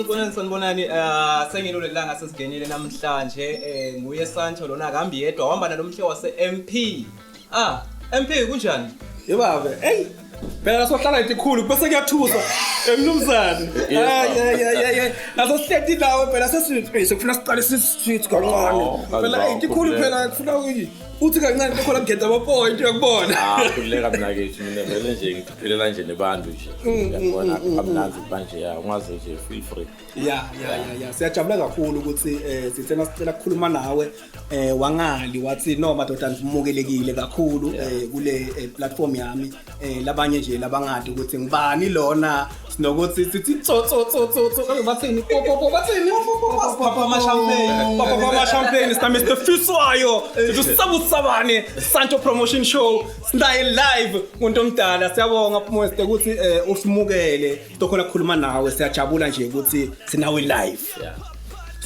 Sanibonani, sanibonani. Sengilo lelanga sesingenile namhlanje, nguye Santo lona, kambi yedwa, uhamba nalomhle wase MP. Ah, MP, kunjani? Yebabe, hey. Phela sohlala itikhulu bese kuyathusa emnumzane. Ay ay ay ay ay. Naso sihleti nawe phela, sesi sekufuna siqale sisithu kancane. Oh, Phela itikhulu phela kufuna uthi kancane khona kugeda ama point, uyakubona. Ah, khululeka mina kethu, mina vele nje ngiphilela nje nebantu nje. Uyabona, kamnandi manje, ya, ungaze nje, feel free. Ya, siyajabula kakhulu ukuthi sithena sicela ukukhuluma nawe, wangali wathi no madoda, ngimukelekile kakhulu kule platform yami. Labanye nje labangadi ukuthi ngibani lona, sinokuthi sithi tso tso tso tso tso, bathini, po po po, bathini? Papa ama champagne. Papa papa champagne. Sina Mr Fiswayo, sithi sabusabane Santo Promotion Show, sinaye live umuntu omdala. Siyabonga Mr ukuthi usimukele, sizokhona ukukhuluma nawe. Siyajabula nje ukuthi sinawe live.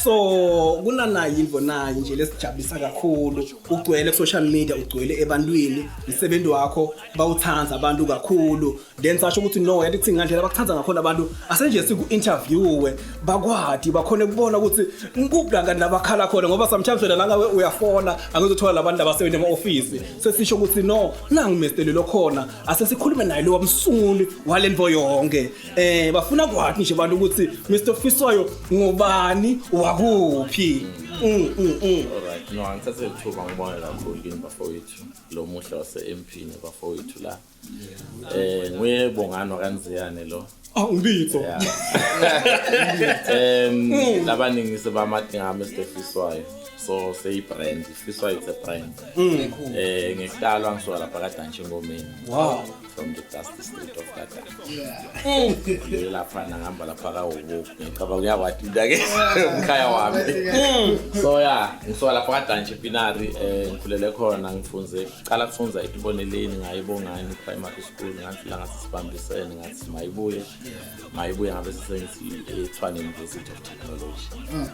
So kunanayo into nayo nje lesijabulisa kakhulu, ugcwele ku social media, ugcwele ebantwini, umsebenzi wakho bawuthanza abantu kakhulu. Then sasho ukuthi no, yathi kuthi ngandlela bakuthanza ngakhona abantu, asenje siku interviewe, bakwadi bakhona ukubona ukuthi ngikuphi la kanti labakhala khona, ngoba sometimes wena nangawe uyafona angizothola labantu abasebenza ema office. Sesisho ukuthi no, nangu Mr lo khona, asesikhulume naye lo wamsunguli walento yonke. Bafuna kwathi nje abantu ukuthi Mr Fiswayo ngubani, wakuphi? Alright, no, angithathe ithuba ngibonge kakhulu kini bafowethu, lo muhle wase MP nabafowethu la. Nguye Bongani wakanziyane lo. Ah, ngibitho. Yeah. Labaningi sebamati ngami Mr Fiswayo. So seyi brand, Fiswayo, it's a brand. Ngiqalwa ngisuka lapha kaDantshi Ngomeni. From the dusty street of Kadantshi. Ngikhulele lapha, ngihamba lapha kaHobo. Ngicabanga uyawathi ke umkhaya wami. So yeah, ngisuka lapha kaDantshi Pinari, ngikhulele khona, ngifunze, qala kufunza etiboneleni, ngayibongani primary school, ngafika ngathi sibambisene, ngathi mayibuye. Mayibuye ngabe sengithi eTshwane University of Technology.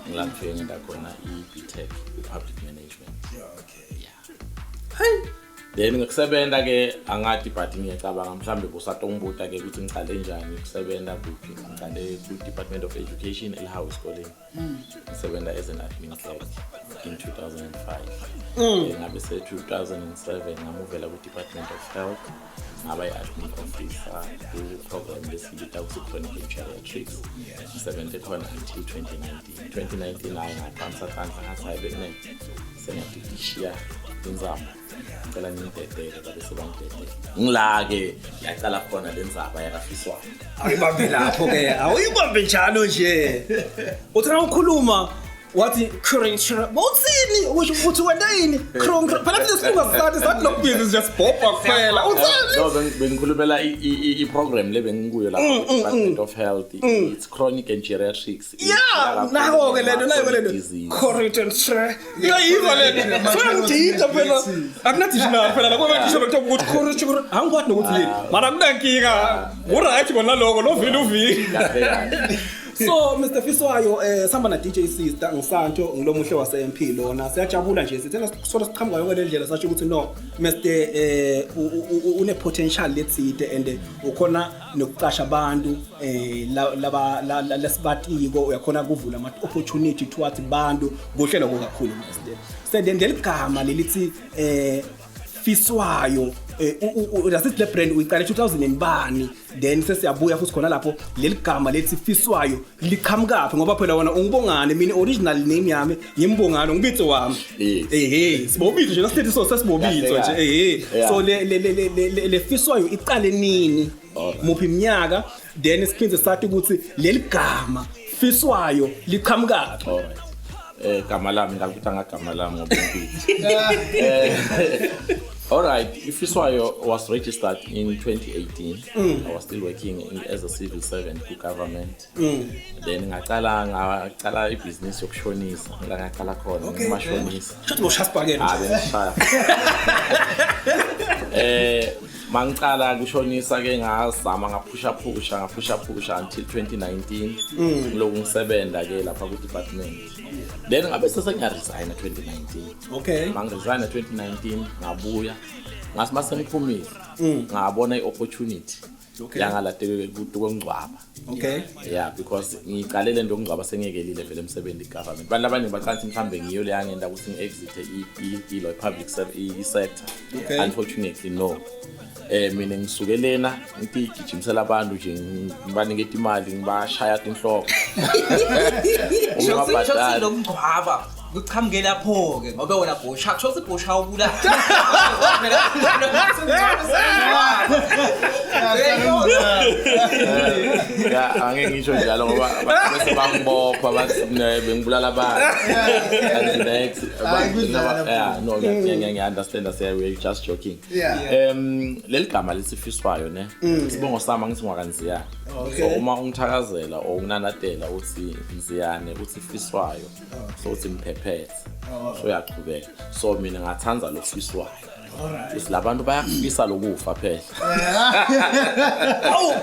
Ngilapho ngenda khona i-BTech, i-Public Management. Hey. Then ngikusebenza ke angathi, but ngiyacabanga mhlambe busatongibuta ke ukuthi ngicale njani ukusebenza, kuphi. Ngicale ku Department of Education eLhawu esikoleni, ngisebenza as an admin clerk in 2005. Ngabe se 2007 ngamuvela ku Department of Health, ngaba i-admin officer ku program lesibita ukuthi chronic geriatrics. Ngisebenze khona until 2019. 2019 hayi, ngaqansa tandla, ngathi hayi bekune sengiyadidishiya inzamo, ngicela ningidedele. Babe sebangidedele, ngila-ke yaqala khona le ndzaba yakafiswayo. Awuyibambe lapho ke, awuyibambe njalo nje. Uthana ukhuluma wathi current, uthini? Usho ukuthi wena yini kron phela, thina sifunga sathi sathi lokubhizi nje sibhobha kuphela, uthini? No, bengikhulumela i-program le bengikuyo lapha ku-Department of Health, it's chronic and geriatrics. Ya, nako ke lento, nayo ke lento. Disease. Current and tre, iyayiva lento, sengidida phela, akunadictionary phela la kwaba ngisho bekuthiwa ukuthi current, angikwazi nokuthi yini, mara kunankinga, ku-right kona lokho, lo vile uvile. Kahle kahle. So Mr Fiswayo, sihamba na DJ Sister ngisanto, ngilomuhle wase MP lona. Siyajabula nje, sithena sithola siqhamuka yonke le ndlela, sasho ukuthi no, Mr une potential letsite and ukhona nokucasha abantu laba lesibatiko, uyakhona kuvula ama opportunity towards bantu. Kuhle lokho kakhulu, Mr. So then leligama lelithi Fiswayo, lasithi le brand uyiqale 2000 and bani? Then sesiyabuya futhi khona lapho, leli gama lethi Fiswayo liqhamukaphi? Ngoba phela wona ungibongane, mina original name yami ngimbongane, ngibitso wami. Ehe, sibobitso nje lasithi, so sesibobitso nje, ehe. So le Fiswayo iqale nini, muphi iminyaka? Then siphinde sathi ukuthi leli gama Fiswayo liqhamukaphi? Alright. Gama lami ngakuthi angagama lami ngoba ngibili. Alright, Ifiswayo was registered in 2018. I was still working as a civil servant ku government. Then ngacala ibhizinisi yokushonisa. Ngila ngaqala khona ngimashonisa. Shothi boshasibhakela. Ah, bengishaya. Mangicala kushonisa ke, ngazama, ngaphusha phusha, ngaphusha phusha until 2019, ngiloku ngisebenza ke lapha ku department. Then ngabe sese ngiya-resign 2019. Mangi-resign 2019, ngabuya, ngathi mase ngiphumile ngabona i-opportunity. Okay. Yangalateke kwengcwaba. Okay. Yeah, because ngiqale le nto yokungcwaba sengiyekelile vele emsebenzi government. Abantu abaningi bacansi mhlambe ngiyo le yangenda ukuthi ngi-exit ilo public i-sector. Okay. Unfortunately no. Mina ngisuke lena ngithi gijimisela abantu nje ngibaniketa imali ngibashaya inhloko. Shothi Ungabhadali. lokungcwaba kuqhamuke lapho ke ngoba wena bhosha kusho ukuthi bhosha ubula. Ya, angeke ngisho njalo ngoba abantu bese bangibopha bathi mina bengibulala abantu. And next Hayi, kudlala. Yeah, no, ngiya understand, say we're just joking. Leli gama lisifiswayo ne. Isibongo sami ngithi ngwakanziyane. So uma ungithakazela or unginanatela uthi Nziyane uthi Fiswayo. So uthi Mphephethe. So uyaqhubeka. So mina ngathanza lo Fiswayo. Uthi labantu bayakufisa lokufa phela. Awu,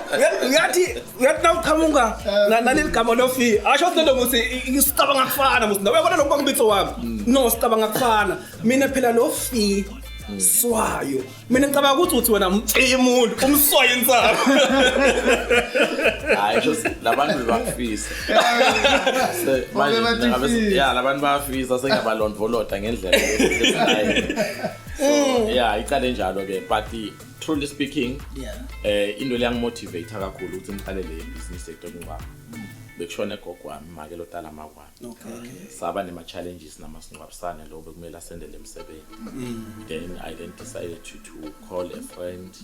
uyathi nawuqhamuka naleli gama lofi asho ukuthi lento ukuthi sicabanga kufana musi nawe uyabona lokho ngibitho wami no sicabanga kufana mina phela lo fi swayo mina ngicabanga ukuthi uthi wena mfi umuntu umswayo insana. Hayi, sho labantu bebakufisa. Manje bathi ngabe fisa. Yeah, labantu bayafisa sengabalondvolota ngendlela esinayo. So yeah, icale njalo ke, but truly speaking into leyangimotivate kakhulu ukuthi ngiqale le business sector kungcwaba. Bekushona gogo wami make lotala makwami. Saba nema challenges namasingcwabisane lo bekumele asendele emsebenzi. Then I then decided to call a friend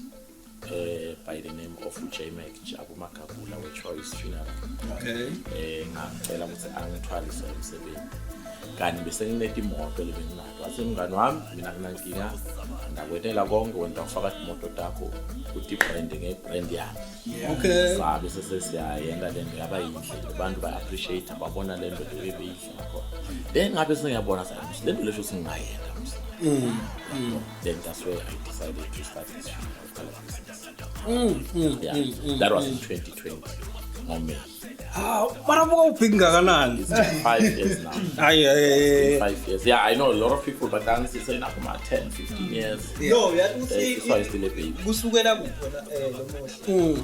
by the name of J Mac Jabu Magagula we Choice Funeral. Ngacela ukuthi angithwalise umsebenzi. Kanti bese ngineti imoto lebenginayo. Wathi mngani wami mina kunankinga ndakwetela konke wena ufaka imoto takho uthi brand ngebrand yami. Sabe sesiyayenda lento yaba yinhle abantu ba-appreciate babona lento le beyihle ngakhona. Then ngabe sengiyabona sathi lento lesho singayenda. Then that's where I decided to start this funeral business. Yeah, that was in 2020 ngoMay. Hawu, mara buka ubig ngakanani? It's been 5 years now. Hayi 5 years. Yeah, I know a lot of people, but I'm saying about 10, 15 years. No, uyathi So ukuthi I still a baby. kusukela kukhona lo muhle.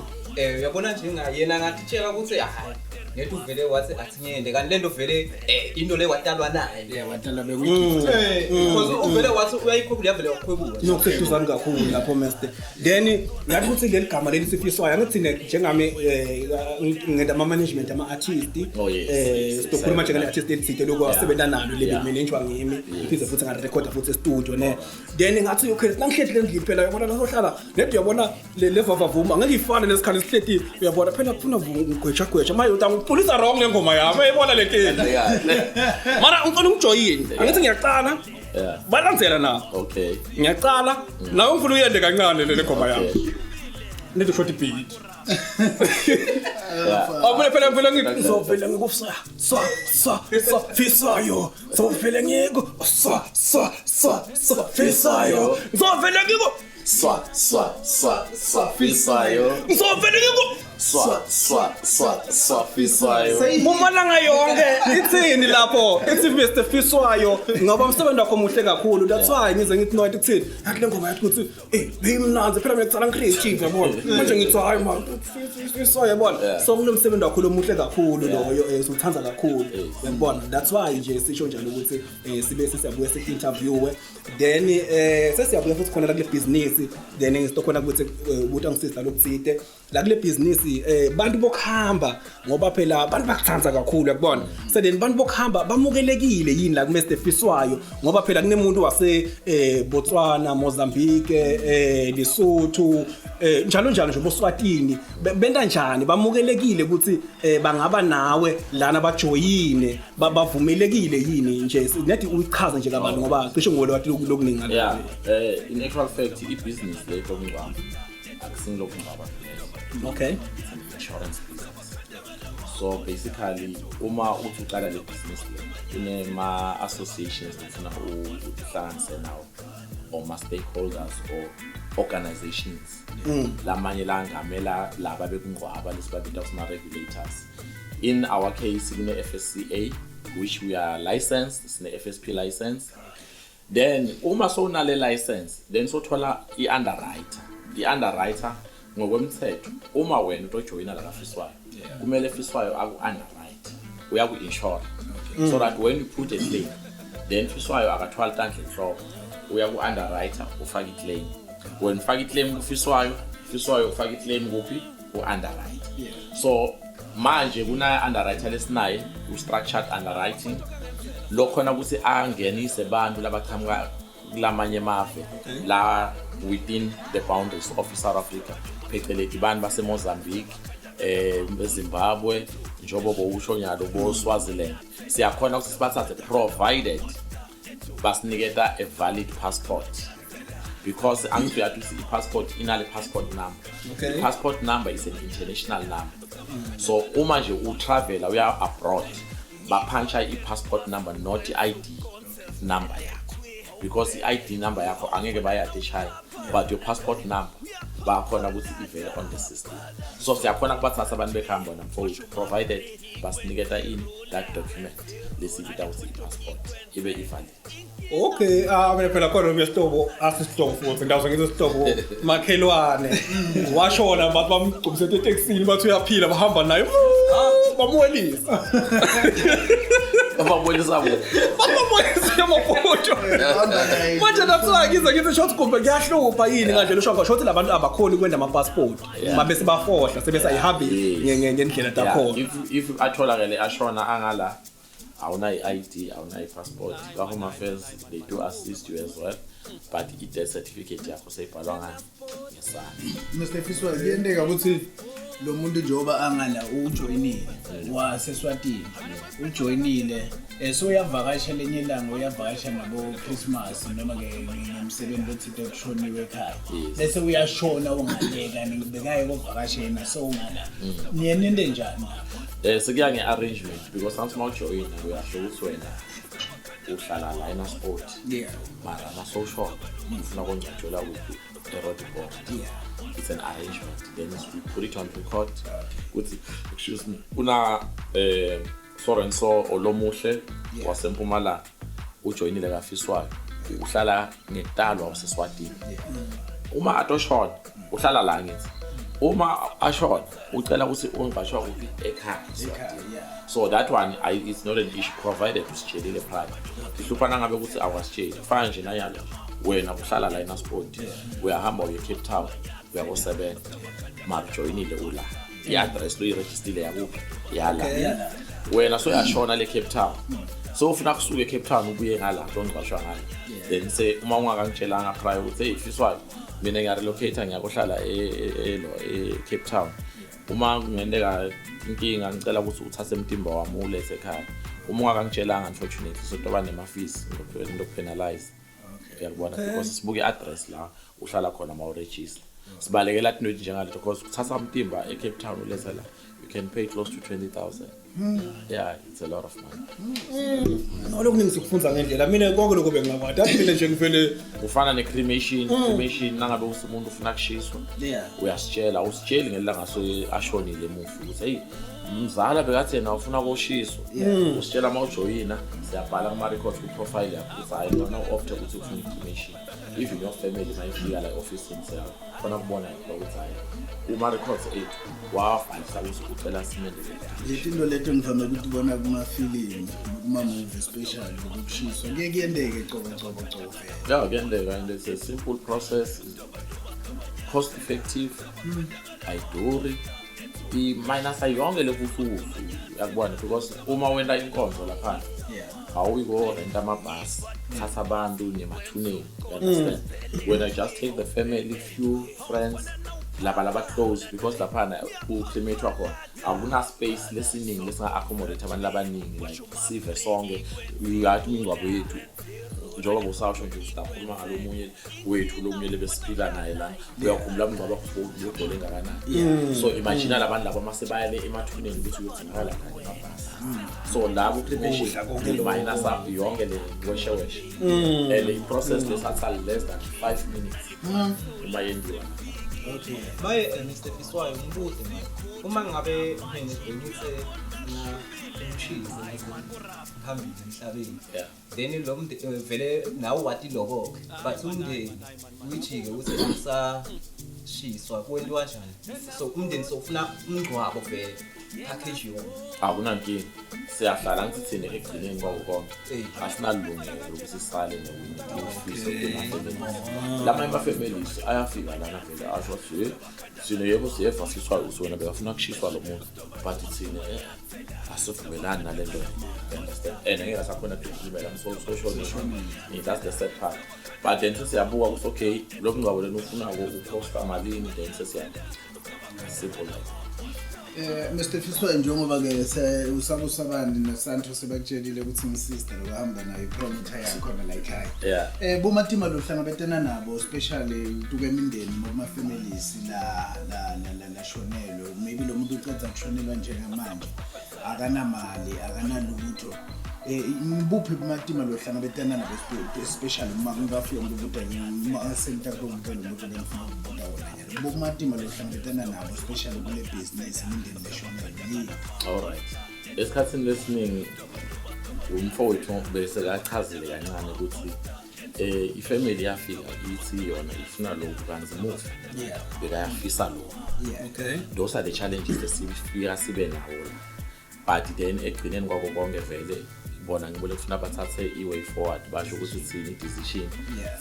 Uyabona njengayena ngathi tshela ukuthi hayi ngethi uvele wathi athi ngiyende kanti lento vele into le watalwa nayo. Yeah, watala bekuyigift. Because uvele wathi uyayikhwebula yavele wakhwebula. Nokuseduzane kakhulu lapho meste. Then ngathi ukuthi leli gama leli sifiswayo angithi njengami ngenda ama management ama artist. Oh, yes, Sizokhuluma njengale artist elithile lokho asebenza nalo le management ngimi ngiphinde futhi ngarecorda futhi e studio ne. Then ngathi okay nangihleli endlini phela uyabona lasohlala nedi uyabona le vavavuma angeke ifane nesikhathi sihleti uyabona phela kufuna ngigwetsha gwetsha manje utangipulisa wrong le ngoma yami uyayibona le nkinga. Mara ngicela ungijoyine angithi ngiyaqala balandzela na ngiyaqala nawe ngifuna uyende kancane le ngoma yami nithi short beat. Awubona phela ngivele ngithi ngizovela ngikusa swa swa swa fisayo ngizovele ngiku swa swa swa swa fisayo ngizovele ngiku Swa swa swa swa fisayo. Ngizovele ngiku Swa swa swa swa fisayo. Mpumalanga yonke ithini lapho ithi Mr Fiswayo ngoba umsebenzi wakho muhle kakhulu. That's why ngize ngithi no ithini yathi le ngoma yathi ukuthi beyimnanzi phela mina kutsala creative yabona manje ngithi hayi man Fiswayo yabona. So kulo msebenzi wakho lomuhle kakhulu loyo siwuthanda kakhulu yabona. That's why nje sisho njalo ukuthi sibe sesiyabuya se-interviewe then sesiyabuya futhi khona la kule business then ngistokhona ukuthi ubuthi angisisa lokuthite la kule business bantu bokuhamba ngoba phela abantu bakuthanda kakhulu yakubona. So then bantu bokuhamba bamukelekile yini la ku Mr Fiswayo ngoba phela kunemuntu wase Botswana, Mozambique, Lesotho njalo njalo nje boSwatini benta njani bamukelekile ukuthi bangaba nawe lana bajoyine bavumelekile yini nje nethi uyichaze nje kabantu ngoba cishe ngolo wathi lokuningi ngalo. Yeah, in actual fact i-business le lokungcwaba akusingilokungcwaba kuphela. It's an insurance business. So basically uma uthi uqala le business le kunema associations lefuna uhlanganise nawo or ma stakeholders or organizations lamanye langamela laba bekungcwaba lesibabita kuma regulators. In our case kune FSCA which we are licensed, sine FSP license. Then uma sowunale license then sothola i-underwriter. I-underwriter Ngokwemthetho uma wena utojoyina la kaFiswayo, kumele Fiswayo aku-underwrite, uyaku-insure, so that when you put a claim, then Fiswayo akathwali tandla enhloko, uyaku-underwriter, ufake i-claim. Wena ufake i-claim kuFiswayo, Fiswayo ufake i-claim kuphi? Ku-underwriter. So manje kuna-underwriter lesinaye, u-structured underwriting, lokhona ukuthi angenise bantu labaqhamuka kulamanye emave la within the boundaries of South Africa, phecelezi bantu baseMozambique, eZimbabwe, njengoba bowusho nyalo, bo Swaziland. Siyakhona ukuthi sibathathe provided basiniketa a valid passport, because angithi uyathi ukuthi i-passport inale passport number. I-passport number is an international number, so uma nje utravela uya abroad, bapuncha i-passport number, not i-ID number yakho, because i-ID number yakho angeke bayade eChina, but your passport number bakhona ukuthi ivele on the system. So siyakhona kubathatha abantu bekhamba namfowethu, provided basiniketa in that document lesibita ukuthi i-passport ibe i-valid. Okay, ah, mina phela khona umyesihlobo, asisihlobo futhi, ngidawuze ngithi isihlobo, makhelwane. Washona, bathi bamgcumisa etekisini, bathi uyaphila, bahamba naye. Bamuwelisa. Babonisa bo. Bamawelisa amafoto. Manje that's why ngize ngithi short kumbe kuyahlupha yini kanje lo shongo short labantu abakhoni kwenda ama passport. Babe sebafohla sebesayihambi ngendlela takhona. If atholakele ashona angala, awunayo i-ID, awunayo i-passport, ka-Home Affairs they do assist you as well, but i-death certificate yakho seyibhalwa ngani? Ngesandla. Mr Fiswa, kuyenteka ukuthi lo muntu njengoba angala ujoyinile waseSwatini, ujoyinile, so uyavakasha lenye ilanga, uyavakasha ngabo Christmas noma ke ngomsebenzi othile, kushoniwe ekhaya, bese uyashona ungaleka bekaye kovakasha yena, so ungala niye nente njani lapho? Sekuya nge-arrangement, because angithi uma ujoyina uyasho ukuthi wena uhlala la eNelspruit, mara masowushona ufuna kongcwatshelwa kuphi? eRoodepoort. It's an arrangement, then we put it on record ukuthi, excuse me, kuna so and so olomuhle wasempumalanga ujoyinile kaFiswayo, uhlala ngekutalwa waseSwatini, uma atoshona uhlala la, ngithi uma ashona ucela ukuthi ungcwatshwa kuphi? Ekhaya eSwatini. So that one it's not an issue, provided usitshelile prior. Ihlupha nangabe ukuthi awasitsheli. Kufana nje nayalo, wena uhlala la eNelspruit, uyahamba uye Cape Town, uyakosebenza, mara ujoyinile ula, i-address loyirejistile yakuphi? Yala. Wena soyashona le Cape Town, so ufuna kusuka eCape Town ubuye ngala ongcwatshwa ngala, then se uma ungakangitshelanga prior ukuthi, hey Fiswayo, mina ngiyarelocate, ngiyakohlala elo e-Cape Town, uma kungenteka inkinga ngicela ukuthi uthathe umtimba wami ulethe ekhaya, uma ungakangitshelanga, unfortunately sotoba nema-fees ndokupenalize, uyakubona, because sibuke i-address la uhlala khona ma uregister. Sibalekela tinto njengaleto, because kuthatha umtimba e-Cape Town ulethe la, you can pay close to 20,000. Yeah, it's a lot of money. Lokhu ngikufunza ngendlela, mina konke lokho bengingakwadi. Athi mina nje ngivele Kufana ne-cremation. Cremation, nangabe umuntu ufuna kushiswa, uyasitshela, usitsheli ngelanga ashonile emufi ukuthi, hey mzala, bekathi yena ufuna koshiswa. Usitshela uma ujoyina, siyabhala kuma-records, kwi-profile yakho ukuthi hayi, lona u-opte ukuthi ufuna i-cremation. Even your family mayifika la e-ofisini, siyakhona kubona ukuthi hayi, kuma-records ethu wabhalisa ukuthi ucela simendele. Letinto leto ngivame ukuthi ubona kumafilimu, kuma-movie special, ukushiswa kuye kuyenteke cobo cobo cobo vele? Yeah, kuyenteka, and it's a simple process, cost effective, ayiduri, i-minus yonke lekusukusu, uyakubona, because uma wenta inkonzo laphana, awuyiko renta amabhasi, thatha abantu nemathuneni, you understand? When I just take the family, few friends laba laba close, because laphana kucremathwa khona akuna space lesiningi lesinga-accommodate abantu labaningi, like sive sonke. Uyathi imingcwabo yethu, njengoba busasho nje sidakhuluma ngalo munye wethu, lo munye lebesiphila naye la, uyakhumbula umngcwabo wakho ugcwele engakanani? So imagine labantu laba mase baya le emathuneni ukuthi uyogcinakala kanye amabhasi. So la ku-cremation Ukudla konke lokho. minus up yonke le weshe weshe, and i-process lesatha less than 5 minutes uma yenziwa. Okay. Maye Mr Fiswayo, ngibuze manje, uma ngabe ngibonise na umshisi phambili emhlabeni, then lo vele nawe wati lokho, but umndeni uyijike ukuthi akusa sewushiswa kwentiwa kanjani? So umndeni sofuna umngcwabo vele, package yonke. Akunankinga, siyahlala ngithi thina ekugcineni kwako konke Eh. asinalungelo lokuthi sisale nokufiso kuma-families. Lamanye ama-families ayafika lana vele asho athi, "Hey, thina yebo siyeva siswa ukuthi wena bekafuna kushiswa lo muntu, but thina asivumelani nale nto." You understand? And angeke asakhona ukukhulumela so that's the sad part. But then sesiyabuka ukuthi okay, lo mngcwabo lena ufunako ukhosta malini, then sesiya simple like. Mr Fiswa, njengoba ke usabusabani noSanto sebakutshelile ukuthi ngisister lokuhamba nayo ipromoter yakhona la ekhaya. Yeah. Bomatima lo hlangabetana nabo, especially tuke emindeni kuma families la la la la lashonelwe, maybe lo muntu uceda kushonelwa njengamanje, akanamali, akanalutho. Ngibuphi bumatima lo hlangabetana nabo, especially uma ngingafika ukubuta uma senta kubuta lo muntu lengifuna ukubuta wona nyalo, bokumatima lo hlangabetana nabo especially kule business imindeni leshonelwe yini? Alright. Esikhathini lesiningi umfowethu bese kachazile kancane ukuthi ifamily yafika ithi yona ifuna lokhu kanti mufi bekayafisa lokhu. Yeah. Okay. Those are the challenges esifika sibe nawo la. But then ekugcineni kwako konke vele bona ngibone kufuna bathathe i-way forward, basho ukuthi thina i-decision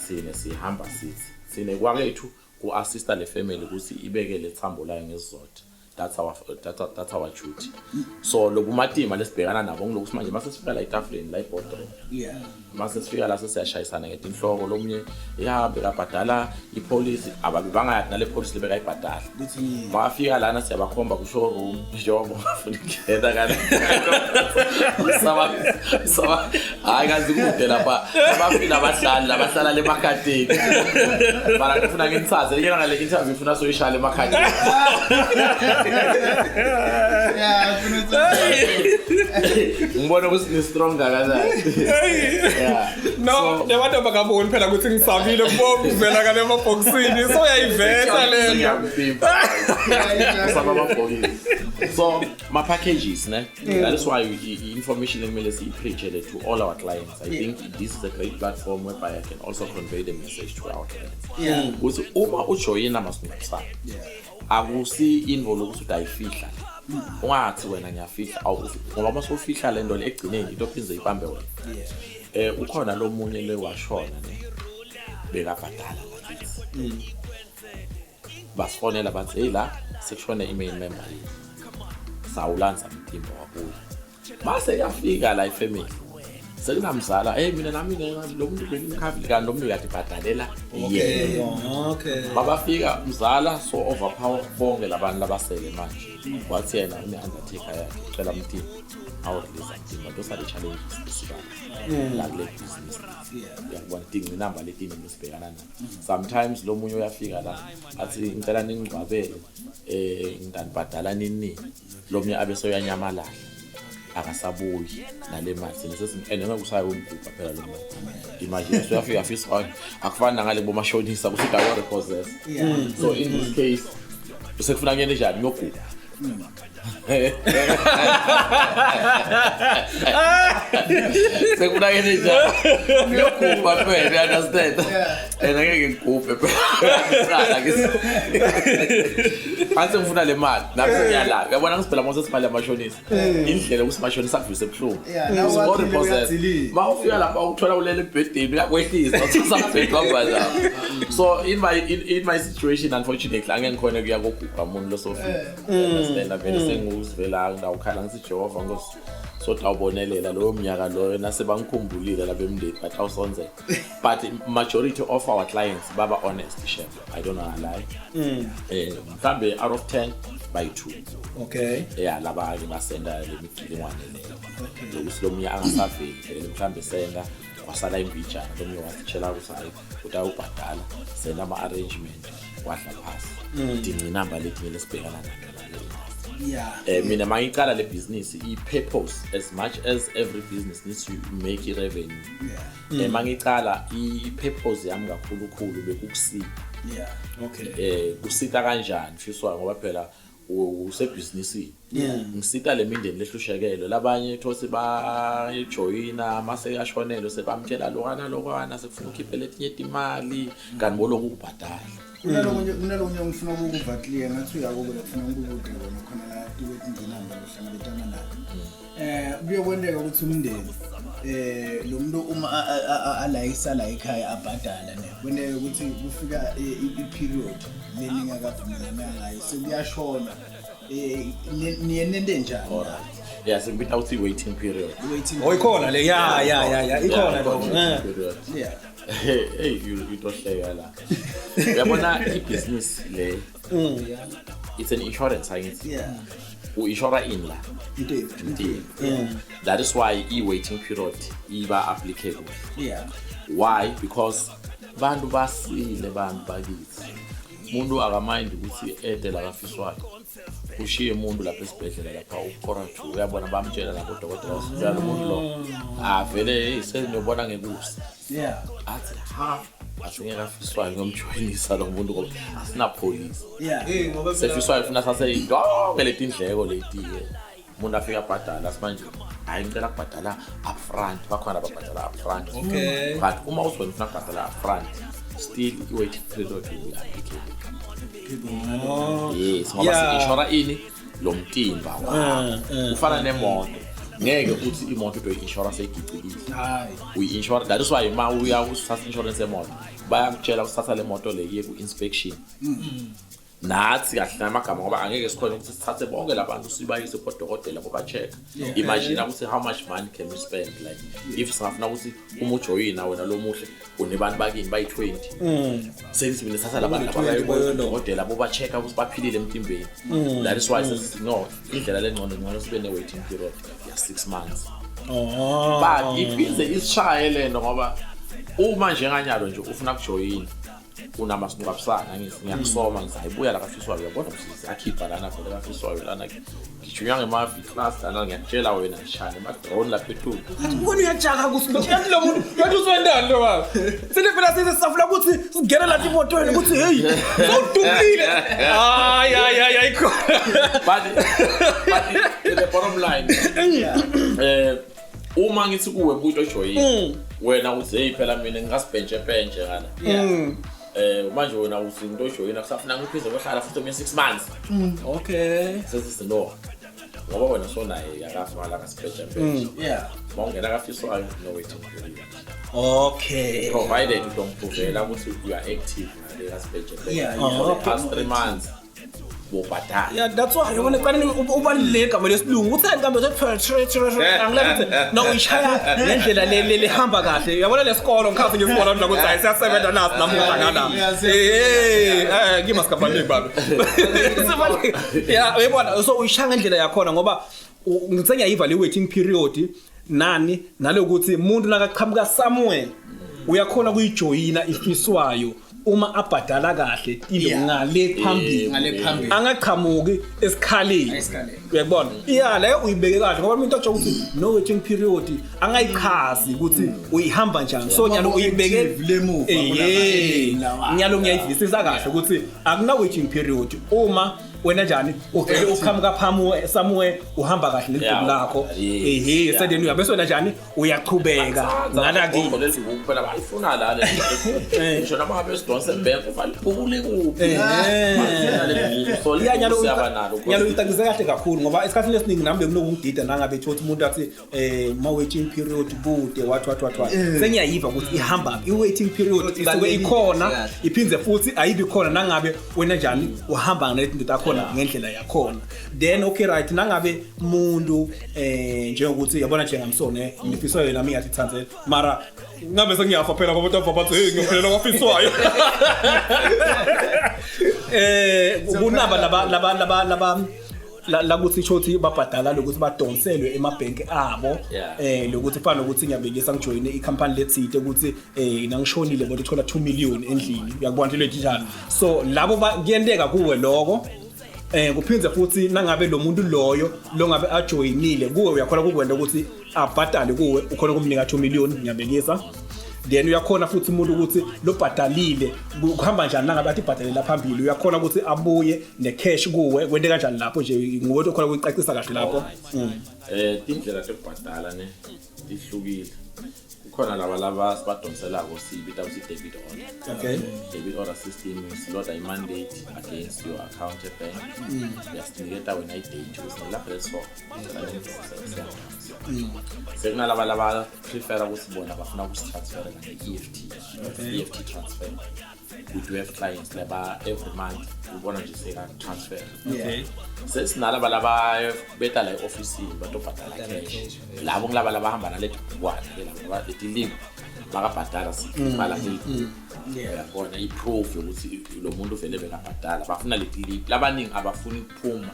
thina sihamba sithi thina kwakethu ku-assista le family ukuthi ibeke le thambo layo ngesizotha. That's our duty. So lobumatima lesibhekana nabo ngilokuthi manje mase sifika la etafuleni la eboardroom, mase sifika la sesiyashayisana ngetinhloko, lomunye ya bekabhadala ipolisi, ababe bangayathi nale polisi lebekayibhadala. Ukuthi Bafika lana siyabakhomba ku-showroom njengoba ungafuna ukungena kale saba saba, hayi kazi kude lapha, abafika abahlali labahlala le emakhadini, mara ngifuna nginithathe ngena ngale interview, ngifuna soyishaya emakhadini. Yeah, funa Ngibona ukuthi ni strong kangakanani, yeah. No, labantu abakaboni phela ukuthi ngisabile kubo kuvela kale emabhokisini, so uyayiveza le nto. Ngiyamphimpa. Usaba amabhokisi. So ma packages ne, that is why information ekumele siyipreachele to all our clients. I think this is a great platform whereby I can also convey the message to our clients ukuthi uma ujoyina masingcwabisane, akusi invo lokuthi udayifihla, ungathi wena ngiyafihla, ngoba uma sowufihla le nto le ekugcineni into phindze ibambe wena. Ukhona lo munye le washona ne, bekabhadala lakithi, basifonela bathi, "Hey, la sekushone i-main member yethu." Sawulanza umtimba wabuya, mase yafika la ifamily sekunamzala, "Hey, mina nami lo muntu bengimkhavile," kanti lo muntu kade ibhadalela yena. Babafika mzala so overpower bonke labantu labasele manje, wathi yena une-undertaker yakhe, ucela mtimba awurelease mtimba. Those are the challenges esibana la kule business, uyakubona, tingcinamba letiningi esibhekana nazo. Sometimes lo munye uyafika la athi, "Ngicela ningingcwabele, ngitanibhadala nini nini." Lo munye abe soyanyamalala, akasabuyi nale mali. Thina and ngeke usaye umgubha phela lo muntu. Imagine usuyafika afisa, akufani nangale bomashonisa ukuthi udawo repossess. So in this case usekufuna kuyena njani ngiyogubha? Sekufuna kuyena njani ngiyogubha phela, you understand? And angeke ngigubhe phela, athi ngifuna le mali nami sengiyala, uyabona, ngisibhela mose simali yamashonisa, indlela ukuthi mashonisa akuvise ebuhlungu. Yeah, nawe wakhile uyadzilika. Ma ufika lapha ukuthola ulele ebhedeni, uyakwehlisa, uthatha hamba lapho. So in my situation, unfortunately angeke ngikhone kuya kogubha umuntu losofika, understand? Vele senguzivela ngawukhala ngithi, "Jehova Nkosi, sodawubonelela loyo mnyaka loyo nasebangikhumbulile labemndeni," but awusonzela. But majority of our clients baba honest, chef, I don't wanna lie. Mhlambe out of 10 by 2. Yeah, laba ke basenda le migilingwane leyo lokuthi lo munye angasaveli vele, mhlambe senda wasala imbijana, lo munye wasitshela ukuthi hayi, utawubhadala, senda ama-arrangement, wadla phasi. Tingcinamba letinye lesibhekana nato la kule industry. Mina mangicala le business, i-purpose, as much as every business needs to make i-revenue, mangicala i-purpose yami kakhulukhulu bekukusita. Kusita kanjani, Fiswa? Ngoba phela usebhizinisini. Ngisita le mindeni lehlushekelwe labanye thosi bayijoyina mase yashonelwe sebamtshela lokwana lokwana sekufuna ukhiphe letinye timali kanti boloku kubhadala. Kunalokunye ngifuna ukukuva clear ngathi uyakubo lekufuna ukukude kona khona la tuke tingqinamba lohlangabetana nayo. Kuyokwenteka ukuthi umndeni lo muntu uma alayisa la ekhaya abhadala ne kwenteka ukuthi kufika i-period leningakavumelana ngayo sekuyashona niye nente njani? Yeah, sikubita ukuthi i-waiting period. Waiting. Oh, ikhona le, ya, ikhona lokho. Waiting period. Hey, utohleka la. Uyabona ibhizinisi le, it's an insurance, angithi? U-insura ini la? Impilo. Impilo. That is why i-waiting period iba applicable. Why? Because bantu basile, bantu bakithi. Umuntu akamind ukuthi ede la kafiswayo. Ushiye umuntu lapha esibhedlela lapha ukora two, uyabona bamtshela lapho udokotela usibala umuntu lo. Vele seniyobona ngekusa. Athi ha, asingeke afiswayo ngomjoyinisa lo muntu ngoba asina police. Ngoba sefiswayo funa sase yonke letindleko leti ke. Umuntu afika abhadala simanje hayi ngicela kubhadala upfront, bakhona ababhadala upfront. Okay. But uma uzona ufuna kubhadala upfront, still i-waiting period will be applicable. Yes, ngoba si-insura ini lo mtimba wakho. Ufana nemoto. Ngeke uthi imoto utoyi-insura seyigicikile. Hayi. Uyi-insura, that is why uma uya usithatha insurance yemoto, bayakutshela usithatha le moto le iye ku-inspection. Nathi kahle namagama ngoba angeke sikhone ukuthi sithathe bonke labantu sibayise kodokotela ngoba check. Imagine ukuthi how much money can we spend, like if singafuna ukuthi uma ujoyina wena lo muhle unebantu bakini bayi-20. Sekithi mina sithatha labantu abaye kodokotela boba check ukuthi baphilile emtimbeni. That is why sesithi no, indlela lengcono ngcono sibe ne waiting period ya 6 months. But iphinde isishaye lento ngoba uma njenganyalo nje ufuna kujoyina unamasingcwabisana ngiyakusoma ngizayibuya la kafiswayo uyabona ukuthi akhipha lana vele kafiswayo lana ngijunywa ngema-V class lana ngiyakutshela wena ngishaya nema-drone lapha etulu. Ubona uyajaka kusi lo muntu yathi uswendani lo baba. Sile phela size sisafuna ukuthi singene lapha emotweni ukuthi hey sewudumile. Hayi hayi hayi ayikho. But the bottom line uma ngithi kuwe umuntu ojoyini wena uthi hey phela mina ngingasibhentshe pentshe ngala. Manje wena uthi into ojoyina kusafuna ngiphize kohlala futhi mina 6 months. Okay. Sesithi no. Ngoba wena sonaye yakafa la kasibhentshe pentshe. Mawungena kafiswayo no waiting period. Okay. Provided you don't prove ukuthi you are active ngale kasibhentshe pentshe. For the past 3 months. Yeah, that's why you want to ubaluleke igama lesilungu utheni kambe angilathi no uyishaya ngendlela le lehamba kahle uyabona lesikolo ngikhathi ngesikolo mina ukuthi hayi siyasebenza nathi namuhla ngala ngima sikabaleki babe yeah uyabona so uyishaya ngendlela yakhona ngoba ngithe ngiyayiva le waiting period nani nalokuthi umuntu nakaqhamuka somewhere uyakhona kuyijoyina ifiswayo uma abhadala kahle into ngale phambili angaqhamuki esikhaleni uyakubona iya leyo uyibeke kahle ngoba umuntu otsho ukuthi no waiting period angayichazi ukuthi uyihamba njani so nyalo uyibeke lemuva nyalo ngiyayivisisa kahle ukuthi akuna waiting period uma wena njani uvele uqhamuka phamwe somewhere uhamba kahle nelibhuku lakho ehe sendeni uyabe wena njani uyaqhubeka ngala kimi leli bhuku phela bayifuna la le ngisho noma ngabe sidonse bank uvalibhukule kuphi nyalo uyicacise kahle kakhulu ngoba esikhathini esiningi nami bekunokungidida nangabe thothi umuntu athi ma waiting period bude wathi wathi wathi sengiyayiva ukuthi ihamba i waiting period isuke ikhona iphindze futhi ayibi khona nangabe wena njani uhamba naletinto takhona ngendlela yakhona then okay right nangabe umuntu njengokuthi yabona njengamsone ngifiswayo yena nami ngathi thanze mara ngabe sengiyafa phela ngoba utava bathi hey ngiyophelela kwafiswayo kunaba laba laba laba laba la kuthi shothi babhadala lokuthi badonselwe emabhenki abo lokuthi fana ukuthi ngiyabekisa ngijoyine icompany lethite ukuthi nangishonile bona uthola 2 million endlini uyakubona into enjalo so labo kuyenteka kuwe lokho kuphindze futhi nangabe lo muntu loyo longabe ajoyinile kuwe uyakhona kukwenda ukuthi abhadale kuwe ukhona kumnika 2 million ngiyabekisa Then uyakhona futhi umuntu ukuthi lobhadalile, kuhamba njani nangabe athi ibhadalela phambili, uyakhona ukuthi abuye ne-cash kuwe, kwente kanjani lapho nje, nguwe okhona ukuyicacisa kahle lapho. Tindlela tekubhadala ne tihlukile. Kukhona laba sibadonselako, siyibita ukuthi debit order. Debit order system, siloda i-mandate against your account ebank, uyasiniketa wena i-date ukuthi ngilapha leso. Sekunalaba laba prefera ukuthi bona bafuna ukusitransferela nge-EFT, EFT transfer. We do have clients laba every month ubona nje seka-transfer. Sesinalaba laba beta la e-ofisini batobhadala cash. Labo ngilaba labahamba naleti bukwana ke, labo leti-link bakabhadala, sibhala uyabona i-proof yokuthi lo muntu vele bekabhadala. Bafuna leti link, labaningi abafuni ukuphuma.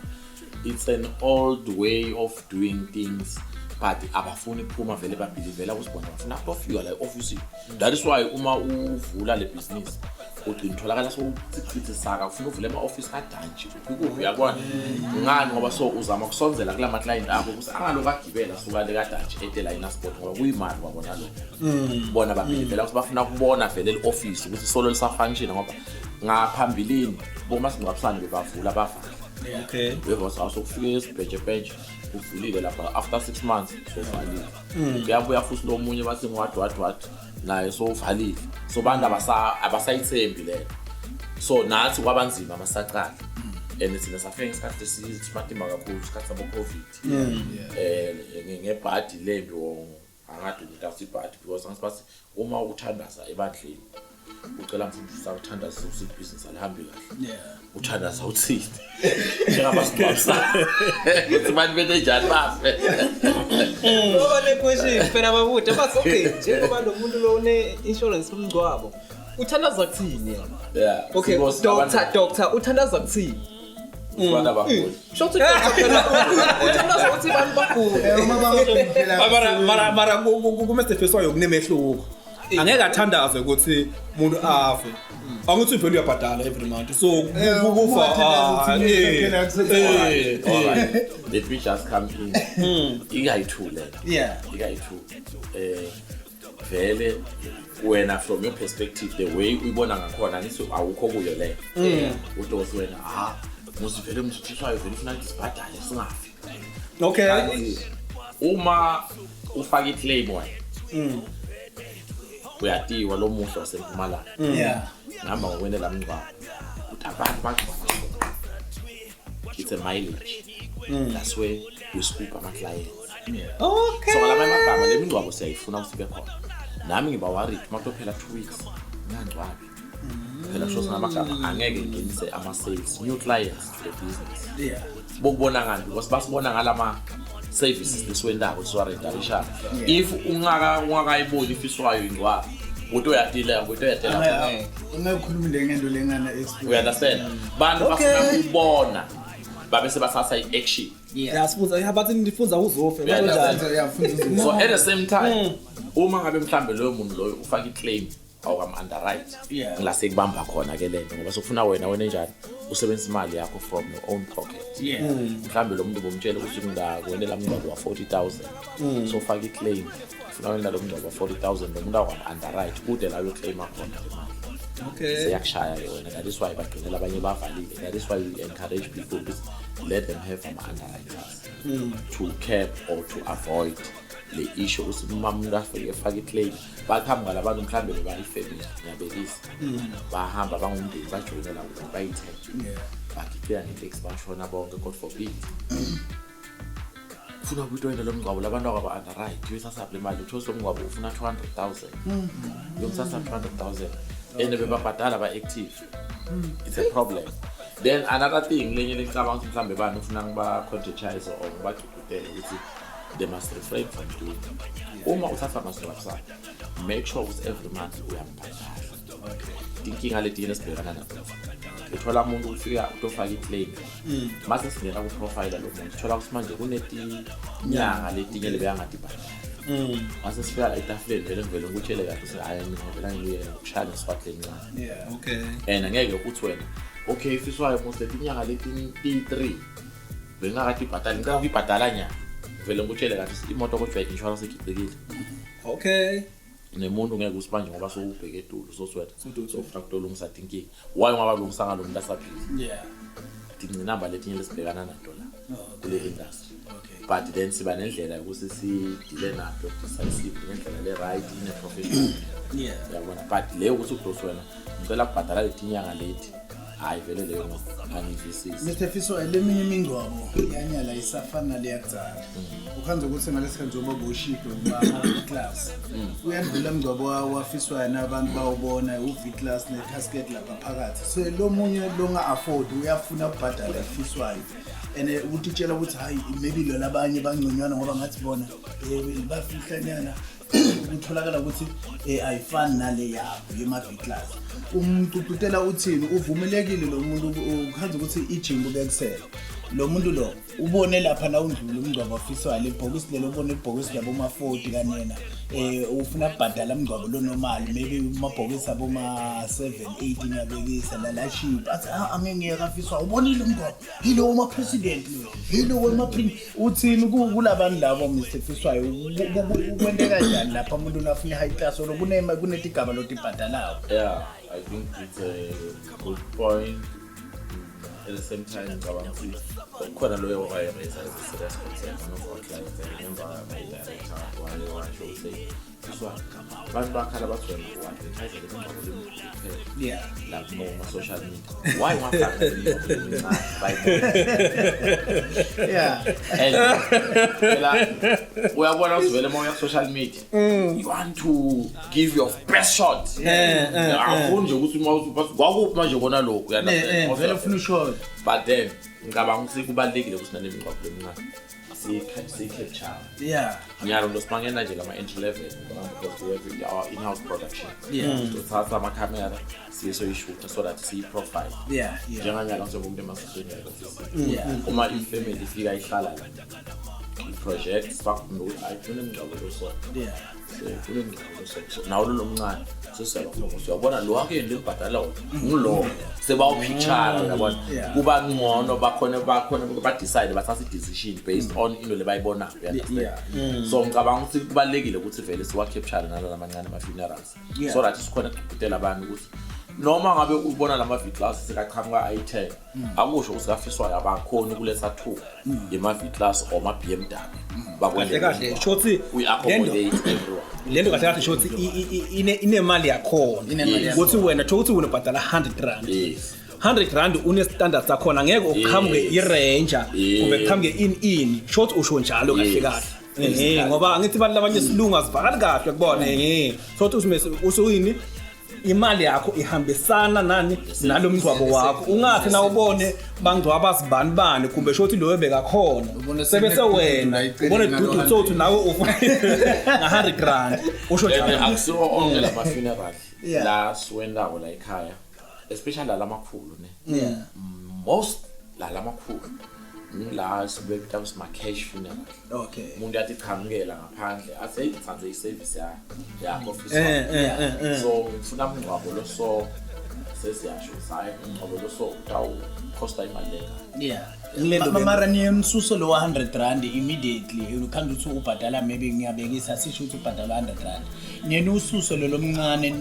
It's an old way of doing things, but abafuni ukuphuma vele, babhilivela ukuthi bona bafuna kutofika la e-ofisini. That is why uma uvula le business ugcina utholakala sowuchichithe saka ufuna uvule ama-ofisi kadantshi kuphi kuphi, uyabona ngani, ngoba so uzama kusonzela kula ma-client akho ukuthi angaloku agibela suka le kadantshi ete la iNelspruit, ngoba kuyimali kwabona lokho. Bona babhilivela ukuthi bafuna ukubona vele li-ofisi ukuthi solo lisa-function, ngoba ngaphambilini bomasingcwabisane bebavula bavala. Uyeva sokufike esibhejebheje uvulile lapha, after 6 months sovalile, kuyabuya futhi lo munye bathi what what what, naye sowuvalile. So bantu abasayithembi leyo. So nathi kwabanzima amasacala, and thina safika ngesikhathi esimatima kakhulu, isikhathi sabo-COVID, ngebhadi lembi angade ukuthi asibhadi, because angisibathi uma uthandaza ebandleni ucela mfundisi akuthandaza ukuthi ibhizinisi alihambi kahle, uthandaza uthini njengamasingcwabisane ukuthi bantu bente njani bafe? Ngoba le question phela babude bathi, okay, njengoba lo muntu lo une insurance yomngcwabo, uthandaza kuthini yena? Okay, Because doctor, doctor uthandaza kuthini? Abantu abaguli. Sho ukuthi doctor phela uthandaza ukuthi abantu bagule. Uma bangaphela. Mara ku-Mr Feswayo kunemehluko. Angeke athandaze ukuthi umuntu afe, angithi vele uyabhadala every month, so kufa Uma athandaza ukuthi phela Alright, let me just come in. Ikayi-two le nto. Ikayi-two. Vele wena from your perspective, the way uyibona ngakhona, angithi awukho kuyo le utosi wena, ah, musi vele msuthiswayo vele ufuna ukuthi sibhadale singafi. Kanti uma ufaka i-claim wena uyatiwa lo muhle wasempumalanga, ngihamba ngokwene mngcwabo ukuthi abantu bagcwala, it's a mileage. That's where we scoop ama-clients. So ngalamanye amagama, le mingcwabo siyayifuna ukuthi ibe khona. Nami ngiba worried uma kutophela 2 weeks ngingangcwabi phela, sho singamagama angeke ngingenise ama-sales, new clients to the business. Bokubona ngani? Because basibona ngalama services lesiwendako, siwarendarishayo. If ungakayiboni ifiswayo ingcwabo, uthi uyadila, uthi uyadela. Ungakhulumi le ngento lengana experience. We understand, bantu bafuna ukubona babe sebasatha i-action. Yasifunza ya, bathi nifunza uzofe. Yeah, kanjani? Yeah, futhi So at the same time, uma ngabe mhlambe loyo muntu loyo ufaka i-claim, awukam-underwrite, ngila sekubamba khona ke lento, ngoba sokufuna wena enjani usebenzisa imali yakho from your own pocket. Mhlambe lo muntu bomtshela ukuthi ngakwendela mngcwabo wa-40 000, so faka i-claim, ufuna wena lo mngcwabo wa-40 000, lo muntu awukam-underwrite, kude la uyoclaima khona le mali. Seyakushaya-ke wena. That is why bagcinela abanye bavalile. That is why we encourage people ukuthi let them have ama-underwriters to cap or to avoid le issue, ukuthi uma umuntu afike efake i-claim, baqhamuka labantu mhlawumbe bebayi-family, ngiyabekisa, bahamba bangumndeni, bajoyinela bayithenga, bagicika ngeteksi, bashona bonke, God forbid. Ufuna ukuyitoyina lo mngcwabo, labantu akaba-underwrite, uyothatha le mali, uthole lo mngcwabo ufuna 200 000, uyomthatha 200 000 and bebabhadala, ba-active. It's a problem. Then another thing lenye lengicabanga ukuthi mhlawumbe bani ufuna ngiba-conscientize or ngibagcugcutele ukuthi they must refrain from doing, uma uthatha amasingcwabisane, make sure ukuthi every month uyambhadala. Tinkinga letinye lesibhekana nazo, uthola umuntu ufika utofaka i-claim, mase singena ku-profile lo muntu, uthola ukuthi manje kunetinyanga letinye lebeyangatibhadala. Mase sifika la etafuleni, vele ngivele ngikutshele kahle ukuthi hhayi, mina ngivela ngiye ngikushaya ngeswati lencane. And angeke uthi wena, okay, ifiswayo mos letinyanga leti-three bengingakatibhadali, ngicela ukuyibhadala nyanga. Ngivele ngikutshele kahle ukuthi imoto kodwa i-insurance igicikile. Nemuntu ngeke usibanje ngoba sowubheke edulo soswetha sofuna kutolungisa tinkinga. Why ungabalungisanga lo muntu asaphila? Tingcinamba letinye lesibhekana nato la kule industry. But then siba nendlela yokuthi sidile nato decisive ngendlela le-right ine-professional. Uyabona, but leyo ukuthi udosi wena ngicela kubhadala letinyanga leti, hhayi vele leyo angivisisi. Mr Fiso, leminye imingcwabo yanyala isafana nale yakudzala. Ukhanza ukuthi ngalesikhathi njengoba boshiphe kuma class. Uyadlula umngcwabo wafiswayo nabantu bawubona u-V class ne-casket lapha phakathi. So lo munye longa afford uyafuna ukubhadala ifiswayo. And utitshela ukuthi hayi, maybe lo labanye bangconywana ngoba ngathi bona bafihlanyana, kutholakala ukuthi ayifani nale yabo yema-V class. Umgqugqutela uthini? Uvumelekile lo muntu ukhanza ukuthi ijimbo bekusela lo muntu lo ubone lapha na undlula umngcwabo ofiswayo lebhokisi lelo, ubone ibhokisi labo ma-40 kanena, ufuna kubhadala umngcwabo lo normal, maybe amabhokisi abo ma-7 8 ngiyabekisa la cheap, athi, "Ah, angeke ngiye kafiswayo, ubonile umngcwabo yilo wama-president lo, yilo wema." Uthini kulabantu labo, Mr Fiswayo? Kwente kanjani lapha umuntu unafuna i-high class or kunetigaba lotibhadalayo? Yeah, I think it's a good point. At the same time, ngicabanga ukuthi khona loyo waye-raise as a serious concern, one of our clients. I remember my director waye washo ukuthi, "Fiswa, abantu bakhala bathi wena u-advertise le mingcwabo lemikhulu kuphela la kuma-social media. Why ungafaki nemingcwabo lemincane bayibone?" And phela uyabona ukuthi vele uma uya ku-social media you want to give your best shot. Awufuni nje ukuthi uma kwakuphi manje ubona lokhu, you understand? Vele ufuna ushot. But then ngicabanga ukuthi kubalulekile ukuthi nanemingcwabo lemincane siyi-capture. Nyalo ndo sibangena nje lama-entry level because we have our in-house production. Sithatha amakhamera siye soyishutha so that siyi-profile. Njenganyalo njengoba umuntu emasisweni, uma i-family ifika ihlala la, i-project sibakhumbe ukuthi hayi, kunemngcwabo lo, so so kunemngcwabo lo, so nawo lo lomncane sesiyabakhomba, siyabona lo wakhe lembhadala wona ngulo, sebawupicture, uyabona. Kuba ngcono bakhone ba-decide, bathathe i-decision based on into lebayibonayo, you understand? So ngicabanga ukuthi kubalulekile ukuthi vele siwa-capture nala lamancane ama-funerals so that sikhona ukugqugqutela abantu ukuthi noma ngabe ubona lama V class sekaqhamuka ayi-10, akusho ukuthi kafiswayo abakhoni ukuletha two yema-V class or ma-BMW. Kahle kahle shothi We accommodate everyone. Lento kahle kahle shothi inemali yakhona. Inemali yakhona. Ukuthi wena thola ukuthi wena ubhadala 100 rand. 100 rand une standard sakhona, ngeke uqhamuke i-Ranger kumbe kuqhamuke in short, usho njalo kahle? Yes. Kahle. Ngoba angithi abantu labanye silunga sivakali kahle kubona, so uthi usuyini, imali yakho ihambisana nani nalo mngcwabo wakho. Ungathi na ubone bangcwaba sibani bani kumbe shothi loyo bekakhona Ubone sebese sekunedudu wena la eceleni ubone ngalo dudu sothi nawe ufuna nga 100 rand, usho And njalo. akusiwo onke lama-funeral la siwendawo la ekhaya, especially la lamakhulu ne. Most la lamakhulu ngila sibeka ukuthi ma-cash funeral. Umuntu athi qhamukela ngaphandle athi, "Hey, ngithanze i-service yakho office so ngifuna umngcwabo lo." So sesiyasho ukuthi hayi, umngcwabo lo so utawukhosta imali lengaka. Ngilento Mara niyemsuso lo 100 rand immediately ukhanda ukuthi ubhadala, maybe ngiyabekisa, sisho ukuthi ubhadala 100 rand, niyena ususo lo lomncane,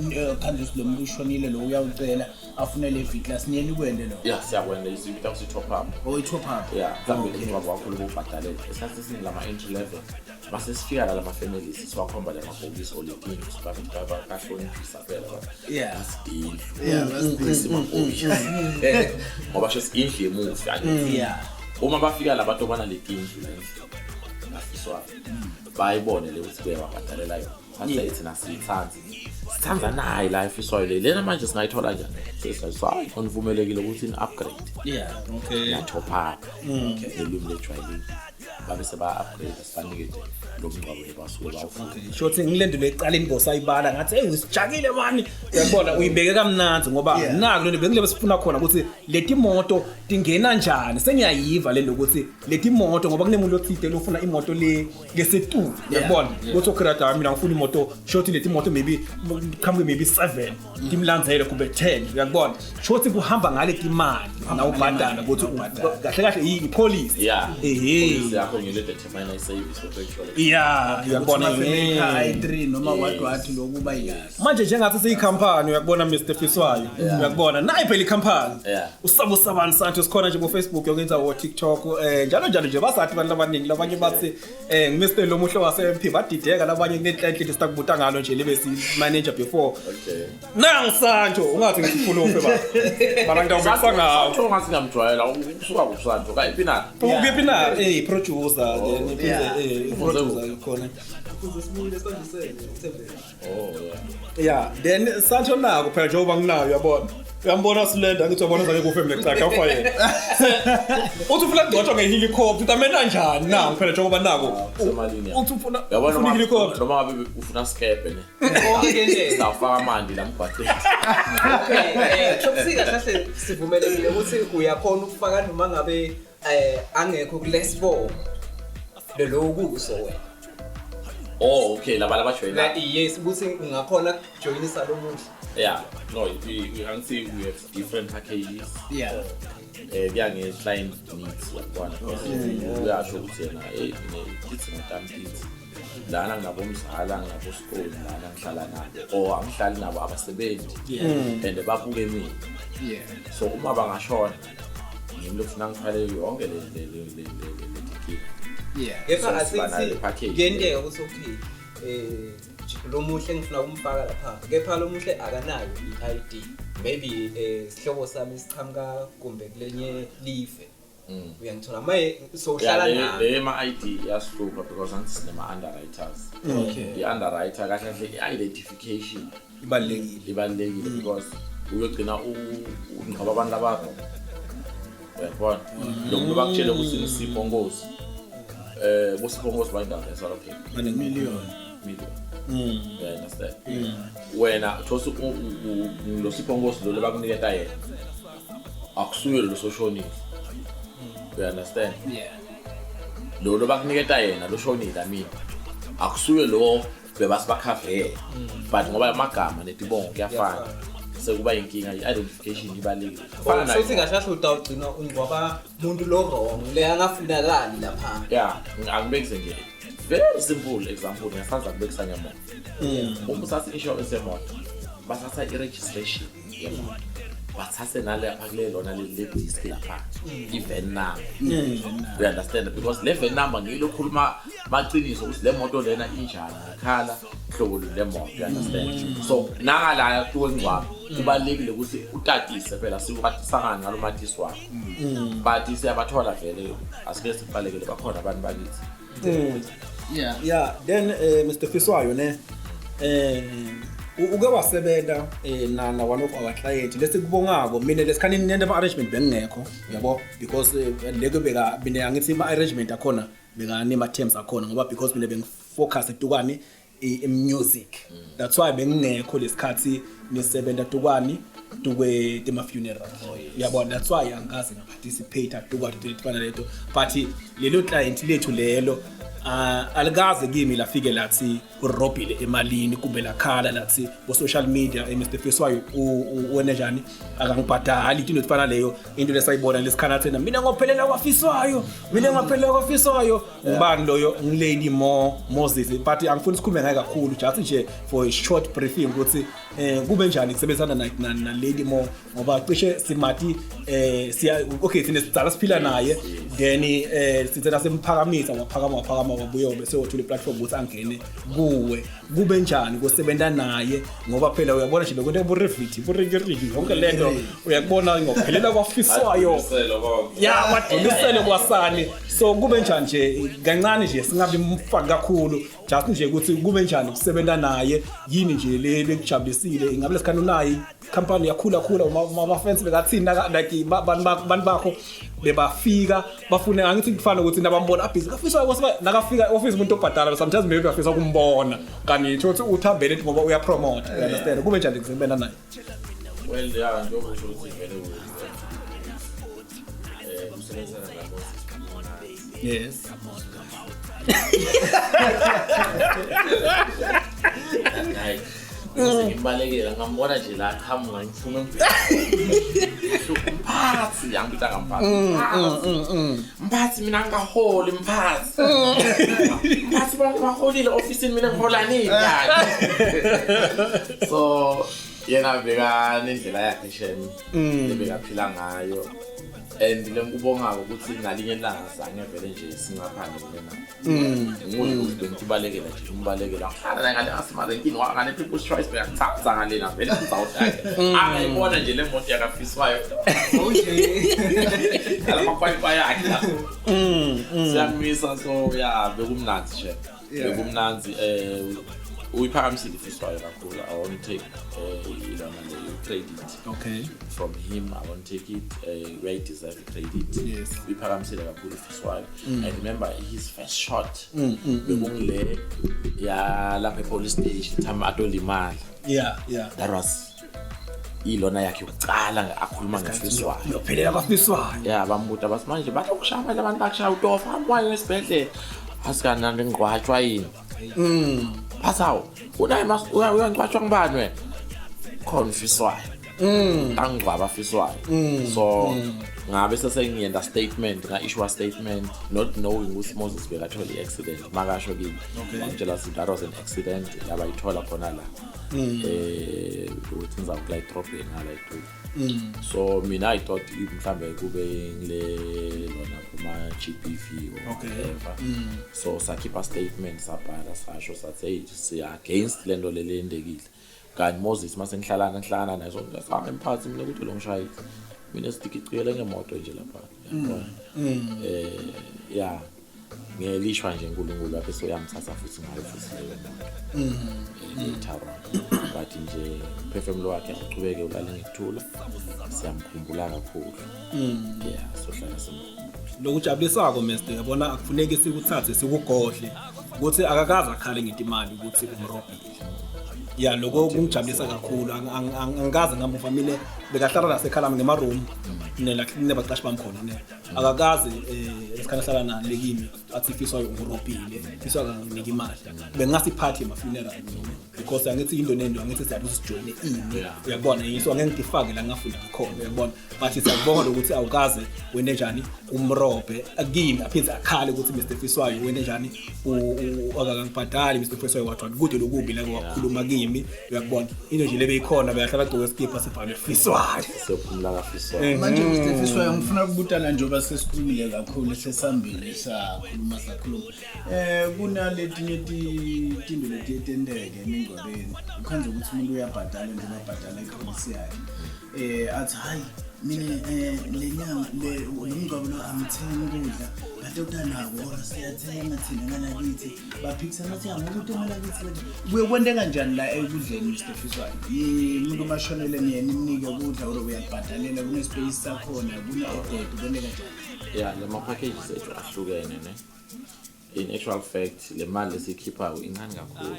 khanda ukuthi lo muntu ushonile, lo uyawucela afune le V class, niyena ukwende lo? Ya, siyakwenda, isibita ukuthi top up. Oh, i-top up. Ya, mhlawumbe umngcwabo wakho lobubhadalele esikhathi esiningi lama-entry level, mase sifika la lama-families siwakhomba la mabhokisi oletini bahloniphisa phela. Indlu simabhokisi ngoba sho indlu yemufi, angithi? Uma bafika la bantu banale tindlu la endlini bafiswayo, bayibone le ukuthi beyababhadalela yona, bathi, "Thina siyithandi, sithanda nayi la efiswayo le lena, manje singayithola njani?" Sesithi, "Hayi, nivumelekile ukuthi ni-upgrade." Ya-top up ngelwimi lejwayelekile, babe seba-upgrade, sibanike nje lo mngcwabo le basuke bawufuna. Shothi ngilendule ecaleni bosayibala ngathi, hey, usijakile mani, uyabona uyibeke kamnandi ngoba naku lento bengilebe sifuna khona ukuthi leti moto tingena njani. Sengiyayiva le lokuthi leti moto, ngoba kunemuntu othide lofuna imoto le lesetulu, uyabona, ukuthi okay, right, mina ngifuna imoto, shothi leti moto maybe qhamuke maybe 7 timlandzele kube 10 uyakubona shothi kuhamba ngale imali na ubhadala ukuthi kahle kahle i-policy. Yeah. Policy yakho ngile determine i-service actually. Yeah, uyakubona i3 noma what lokuba yilasi. Manje njengathi siyikhampani uyakubona Mr Fiswayo uyakubona nayi phela ikhampani usabusabani Santos sikhona nje ku Facebook yonke indawo TikTok njalo njalo nje basathi abantu abaningi labanye bathi Mr Lomuhle wase MP badideka labanye kunenhlanhla sitakubuta ngalo nje libe si manager before. Okay. Nangu Santo ungathi ngifulufe ba. Mara ngidawubekisa ngawo. Santo ngathi ngamjwayela usuka kuSanto kayiphi na? Ukuphi na? Producer then iphinde producer khona. Kuze simile sandisele uthembele. Oh yeah. Yeah, then Santo nako phela njengoba nginayo uyabona. Uyambona Slender ngithi uyabona zake kufe mina cha ufa yena. Uthi ufuna kugcotshwa ngehelicopter utamena kanjani na phela njengoba nako. Uthi ufuna helicopter noma ngabe ufuna skepe ne. Okay nje. Sawufaka amandi la mgwaqeni. Okay, chokusika kahle sivumelekile ukuthi uyakhona ukufaka noma ngabe angekho kulesibo. Lo kuso wena. Oh okay laba labajoyina. Yes ukuthi ungakhona kujoyinisa lo muntu. Yeah, no, we can see we have different packages. Yeah. Kuya nge-client needs uyabona. Uyasho ukuthi yena it's ngidampithi. Lana nginabomzala nginabosikole lana ngihlala nabo or angihlali nabo abasebenzi. And babuke mina. Yeah. So uma bangashona ngimi lokufuna ngithwale yonke le ticket. Yeah. Kepha asithi kuyenteka ukuthi okay lo muhle ngifuna ukumfaka lapha kepha lo muhle akanayo i-ID maybe sihlobo sami siqhamuka kumbe kulenye live uyangithola maye so uhlala nayo le ma ID iyasihlupha because angithi sinema underwriters. Okay. I underwriter kahle kahle i-identification ibalulekile because uyogcina ungqaba abantu abakho uyabona lo muntu bakutshela ukuthi uSipho Nkosi boSipho Nkosi bayindawo okay million. You understand? Wena thosi lo Sipho Nkosi lo bakuniketa yena akusuye lo soshonile. You understand? Yeah. Lo bakuniketa yena lo shonile I mean akusuye lo bebasibakhave but ngoba amagama netibongo kuyafana sekuba inkinga i-identification ibalulekile. Fana nayo. Sothi ngasho utawugcina ungwaba umuntu lo wrong le angafunakali lapha. Yeah, angibekise nje. Very simple example ngiyasanza kubekisa ngemoto. Uma usathatha insurance yemoto bathatha i-registration yemoto bathathe nalapha kulelona le disc lapha i-VIN number. You understand? Because le VIN number ngilo khuluma maqiniso ukuthi le moto lena injani ngakhala hlobo le moto. You understand? So nangala kuwe ngcwaba kubalekile ukuthi utatise phela sikubatisangana ngalo matisi wakho. But siyabathola vele asike sibalekele bakhona abantu bakithi. Yeah. Yeah, then Mr Fiswayo ne uke wasebenza na one of our client lesikubongako mina lesikhani nento ama arrangement bengekho uyabo because leko beka mina angithi ama arrangement akhona beka nema terms akhona ngoba because mina bengifocus etukani music. That's why bengingekho lesikhathi nisebenza tukani tukwe tema funeral. Uyabona that's why angikaze ngaparticipate tukwa tifana leto but lelo client lethu lelo alikaze kimi lafike lathi urobhile emalini kumbe lakhala lathi bo social media Mr Fiswayo wena njani akangibhadali into efana leyo into lesayibona lesikhana thina mina ngophelela kwaFiswayo mina ngaphelela kwaFiswayo ngubani loyo ngilady Mo Moses but angifuni sikhulume ngaye kakhulu just nje for a short briefing ukuthi kube njani kusebenzisana na Lady Mo ngoba cishe simati siya okay sine sidala siphila naye then sithena semphakamisa waphakama wabuye bese uthula iplatform ukuthi angene kuwe kube njani kusebenza naye ngoba phela uyabona nje bekwento eburiviti burigirigi yonke lento uyakubona ngokuphelela kwaFiswayo ya wadulisele kwasani so kube njani nje kancane nje singabe mfaki kakhulu just nje ukuthi kube njani kusebenza naye yini nje le lekujabulisile ingabe lesikhani unayi company yakhula khula uma fans bekathini like bantu bakho bebafika bafune angithi kufana ukuthi nabambona abhizi kaFiswayo nakafika office umuntu obhadala sometimes maybe afisa ukumbona kanti uthi uthambele ngoba uya promote you understand kube njani kusebenza naye. Well yeah njengoba usho ukuthi vele usebenzana nabo. Yes. Bese ngimbalekela ngambona nje la qhamuka ngiphume mphathi yangibita ngamphathi. Mphathi mina ngingaholi mphathi. Mphathi bonke baholile ofisini mina ngihola nini kanti. So yena bekanendlela yakhe shem ebekaphila ngayo. And lengikubongako ukuthi ngalinye ilanga sange vele nje singaphane mina. Ngikuthi ukuthi bengikubalekela nje umbalekela. Ngihlala ngale asimarenkini ngale People's Choice beyangithatha ngalena vele ngizawuhlala. Angayibona nje le moto yakafiswayo. Ala makwayikwayi yakhe la. Siyamisa so yeah bekumnandzi nje. Bekumnandzi uyiphakamisile ifiswayo kakhulu. I won't take ilona leyo credit. Okay. From him I won't take it. Where deserve credit. Yes. Uyiphakamisile kakhulu ifiswayo. I remember his first shot. Bekungile ya lapha e-police station time atolimala. Yeah. That was ilona yakhe yokucala akhuluma ngefiswayo. Uyophelela kwafiswayo. Yeah, bambuta bathi manje bazokushaya manje abantu bakushaya utofa hamba wayo esibhedlela. Asikanandi ngigwatshwa yini? Phasawo, unaye mas uyangcwatshwa ngubani wena? Khona ufiswayo. Angcwaba afiswayo. So ngabe sesengiyenda statement, nga-issue statement not knowing ukuthi Moses bekathola i-accident. Makasho kimi. Wangitshela ukuthi that was an accident yabayithola khona la. Ukuthi ngizawukula edrobheni ngala eTuli. So mina I thought mhlambe kube ngile lona kuma GBV or whatever. So sakhipha statement sabhala sasho sathi hey siya against lento leli endekile. Kanti Moses mase ngihlala naye so ngisame mphathi mina ukuthi lo ngishayile. Mina sitikiciyele ngemoto nje lapha. Yeah. Ngelishwa nje uNkulunkulu lapho soyamthatha futhi ngayo futhi leyo moto. Later on. But nje umphefumulo wakhe aqhubeke ulale ngekuthula. Siyamkhumbula kakhulu. Yeah, sohlala simkhumbula. Lokujabulisako Mr. yabona akufuneki sikuthathe sikugodle ukuthi akakaze akhale ngetimali ukuthi umrobile. Yeah, lokho kungijabulisa kakhulu. Angikaze ngamuva mina bekahlala nasekhala ngema room nebaqashi bami khona ne. Akakaze esikhala hlala nale kimi athi ifiswayo ungirobile, ifiswa kanginike imali. Bengasiphathi ema funeral mina because angithi into nento angithi siyabuza sijoyine ini. Uyakubona yiso angeke ngifake la ngafunda khona uyakubona. But siyakubonga ukuthi awukaze wena njani umrobhe kimi aphinde akhale ukuthi Mr Fiswayo wena njani akangibhadali Mr Fiswayo wathi kude lokubi la wakhuluma kimi uyakubona. Into nje lebeyikhona beyahlala gcoke iskipa sibhalwe Fiswayo. Siyophumula kaFiswayo. Manje Mr Fiswayo ngifuna ukubutana njengoba sesikhulumile kakhulu sesambile sakhuluma. Kunaletinye tinto letiyetendeke emingcwabeni. Ukhanze ukuthi umuntu uyabhadala njengoba abhadala ipolisi yakhe. Athi hayi mina le nyanga le lo mngcwabo lo angithengi ukudla kanti utanako kodwa siyathenga thina ngalakithi baphikisana bathi ngokuthi ngalakithi kuye kwente kanjani la ekudleni Mr Fiswayo? Umuntu mashonele niye nimnike ukudla or uyabhadalela kune space sakhona kune eded kwente kanjani? Yeah, lama packages ethu ahlukene ne. In actual fact le mali esikhiphayo incane kakhulu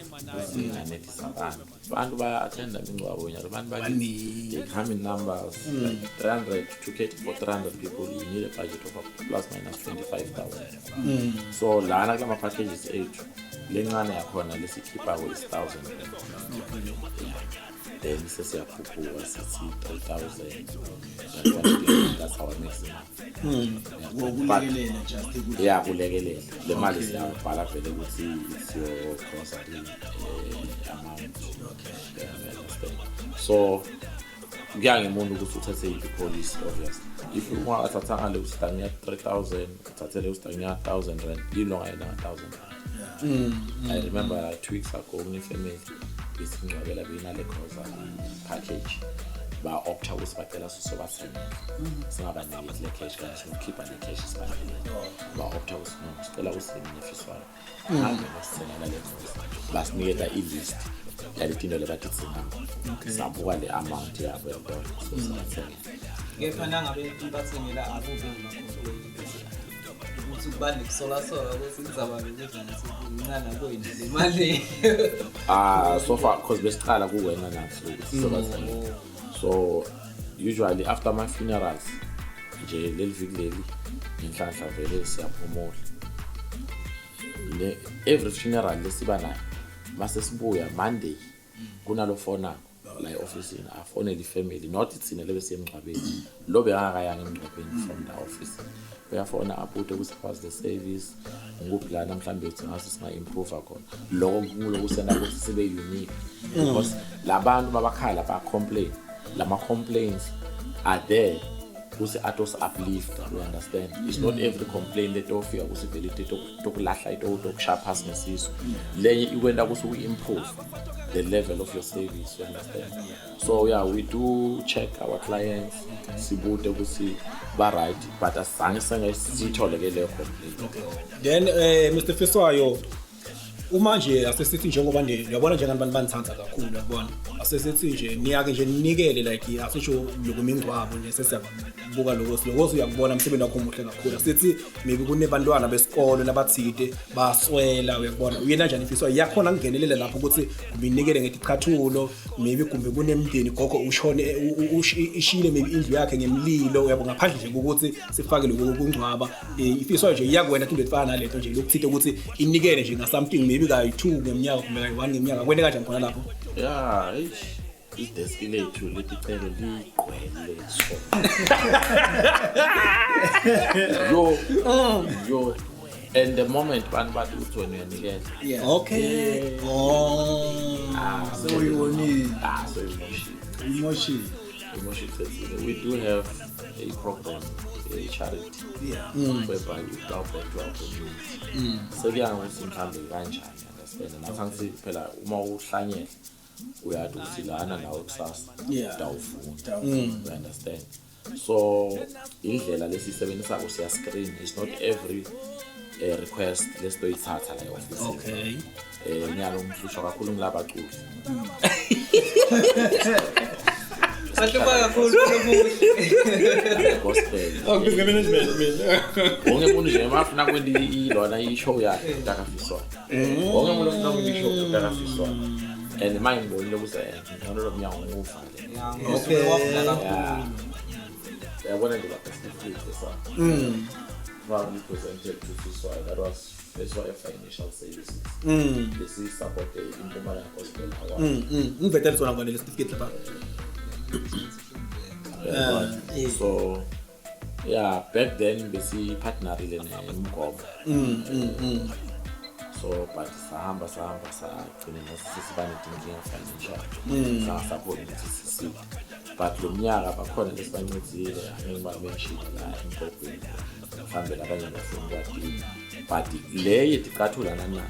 singanethisa abantu. Abantu baya-attenda imingcwabo nyalo abantu bakithi they come in numbers like 300 to cater for 300 people you need a budget of plus minus 25,000. So lana kulama packages ethu lencane yakhona lesikhiphayo is 1,000 rand. Then sesiyakhuphuka sithi 3,000. That's our maximum. Ngokulekelela just ukuthi yeah kulekelela le mali siyabhala vele ukuthi it's your grocery amount. Okay. So kuya ngemuntu ukuthi uthathe iphi policy obviously. If ungathatha ngale usitanya 3,000 uthathele usitanya 1,000 rand ilonga yena 1,000 rand. I remember 2 weeks ago kune family isingcwabela beyinale grocery package ba opta ukuthi bacela sisobathengela singabanikezi le cash kanti sikhipha le cash sibanike ba opta ukuthi no sicela usinefiswayo hambe basithengela le grocery basinikeza i-list yaletinto lebatidzingayo sabuka le amount yabo yabona so sibathengela. Kepha nangabe bathengela akube ngama-complaint ukuthi kuba nekusola-sola ukuthi kuzaba nokudla ngathi incane kuyini le mali. So far because besicala kuwena nathi ukuthi sizobathengela. So usually after my funerals nje leli viki leli ngenhlanhla vele siyaphumula. Le every funeral lesiba nayo mase sibuya Monday Kunalo fonako la e-ofisini, afonele ifamily, not thina lebe siye emngcwabeni, lo bekangakayanga emngcwabeni. From the office uyafona abute ukuthi how's the service, ngikuphi lana mhlawumbe uthi ngase singa-improve khona. Loko kulokusena ukuthi sibe unique, because labantu babakhala ba-complain, lama-complaints are there kusi atos uplift, you understand? It's not every complaint letofika kusi vele tokulahla, itokushaya phasi ngesisu. Lenye ikwenta ukuthi u-improve the level of your service, you understand? So yeah, we do check our clients, sibute ukuthi ba-right, but asizange senge siyithole ke leyo complaint. Then Mr Fiswayo, uma nje asesithi njengoba nje uyabona njengani abantu banithanda kakhulu, uyabona, asesithi nje niyake nje ninikele, like asisho lokumingcwabo nje, sesiyabuka lokho uyakubona umsebenzi wakho omuhle kakhulu. Asithi maybe kunebantwana besikolo labathide baswela, uyakubona, uyena njani Fiswayo iyakhona kungenelela lapho ukuthi kumbe inikele ngeticathulo, maybe kumbe kunemndeni gogo ushone, ishile maybe indlu yakhe ngemlilo, uyabo, ngaphandle nje kokuthi sifake lokho kungcwaba, iFiswayo nje iyakwena into efana nalento nje lokuthide ukuthi inikele nje nga something maybe kayi-2 ngeminyaka kumbe kayi-1 ngeminyaka, kwene kanjani khona lapho? Yeah, eish, ideski lethu leticelo ligqwele, so yo yo, and the moment bantu bathi ukuthi wena uyanikela, Okay, oh. Ah, So uyibonile. Ah, so imoshile. Imoshile. Imoshile. We do have a program, a charity, whereby we go back to our community. Sekuya ngokuthi mhlambe kanjani, understand? Nathi angithi phela uma uhlanyela uyathi ukuthi lana nawe kusasa utawuvuna, you understand? So indlela lesiyisebenzisako, siya screen. It's not every request lesitoyithatha la e-office. Nyalo ngihlushwa kakhulu ngilabaculi. Sahlupha kakhulu lomuhle. Gospel. Management mina. Wonke umuntu nje mafuna kwenta ilona i-show yakhe utakafiswana, wonke umuntu ufuna kwenta i-show utakafiswana, and manje ngibonile ukuthi ngcono lo mnyango ngiwuvale. Okay. Wafuna kakhulu. Uyabona nje lapha certificate sa probably presented to Fiswayo, that was Fiswayo Financial Services, lesi support iMpumalanga Gospel Award. Ngivetele sona ngwane le certificate lapha. Uyabona? So yeah, back then besi-partnerile neMgomo, so but sahamba sahamba sagcine sesiba netinkinga financial, sangasakhoni ukuthi sisite, but lo mnyaka bakhona lesibancedile, angeke ngiba-mention la emgogweni, mhlawumbe labanye bafuna ukwatile, but le yeticathula nana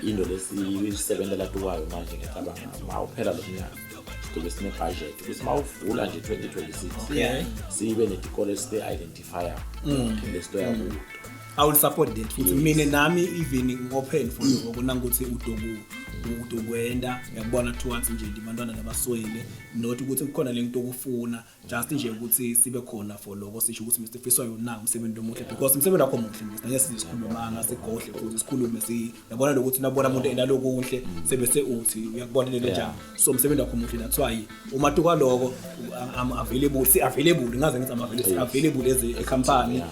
into lesiyisebentela tukwayo manje, ngiyacabanga ma uphela lo mnyaka sizobe sine-budget ukuthi ma uvula nje 2026 sibe netikolo esite-identifya lesitoya kuto. I will support that futhi. Mina nami even ngi-open for lokho nangukuthi udoku udokwenda, ngiyakubona, towards nje abantwana labaswele, not ukuthi kukhona lento okufuna, just nje ukuthi sibe khona for lokho, sisho ukuthi Mr Fiswayo nawo umsebenzi omuhle, because umsebenzi wakho muhle, Mr, ngeke size sikhulume manga sigodle futhi sikhulume si uyabona lokuthi nabona umuntu enalokuhle sebese uthi uyakubona lento njalo. So umsebenzi wakho muhle, that's why uma tuka lokho I'm available, si available, ngaze ngithi I'm available, available as a company,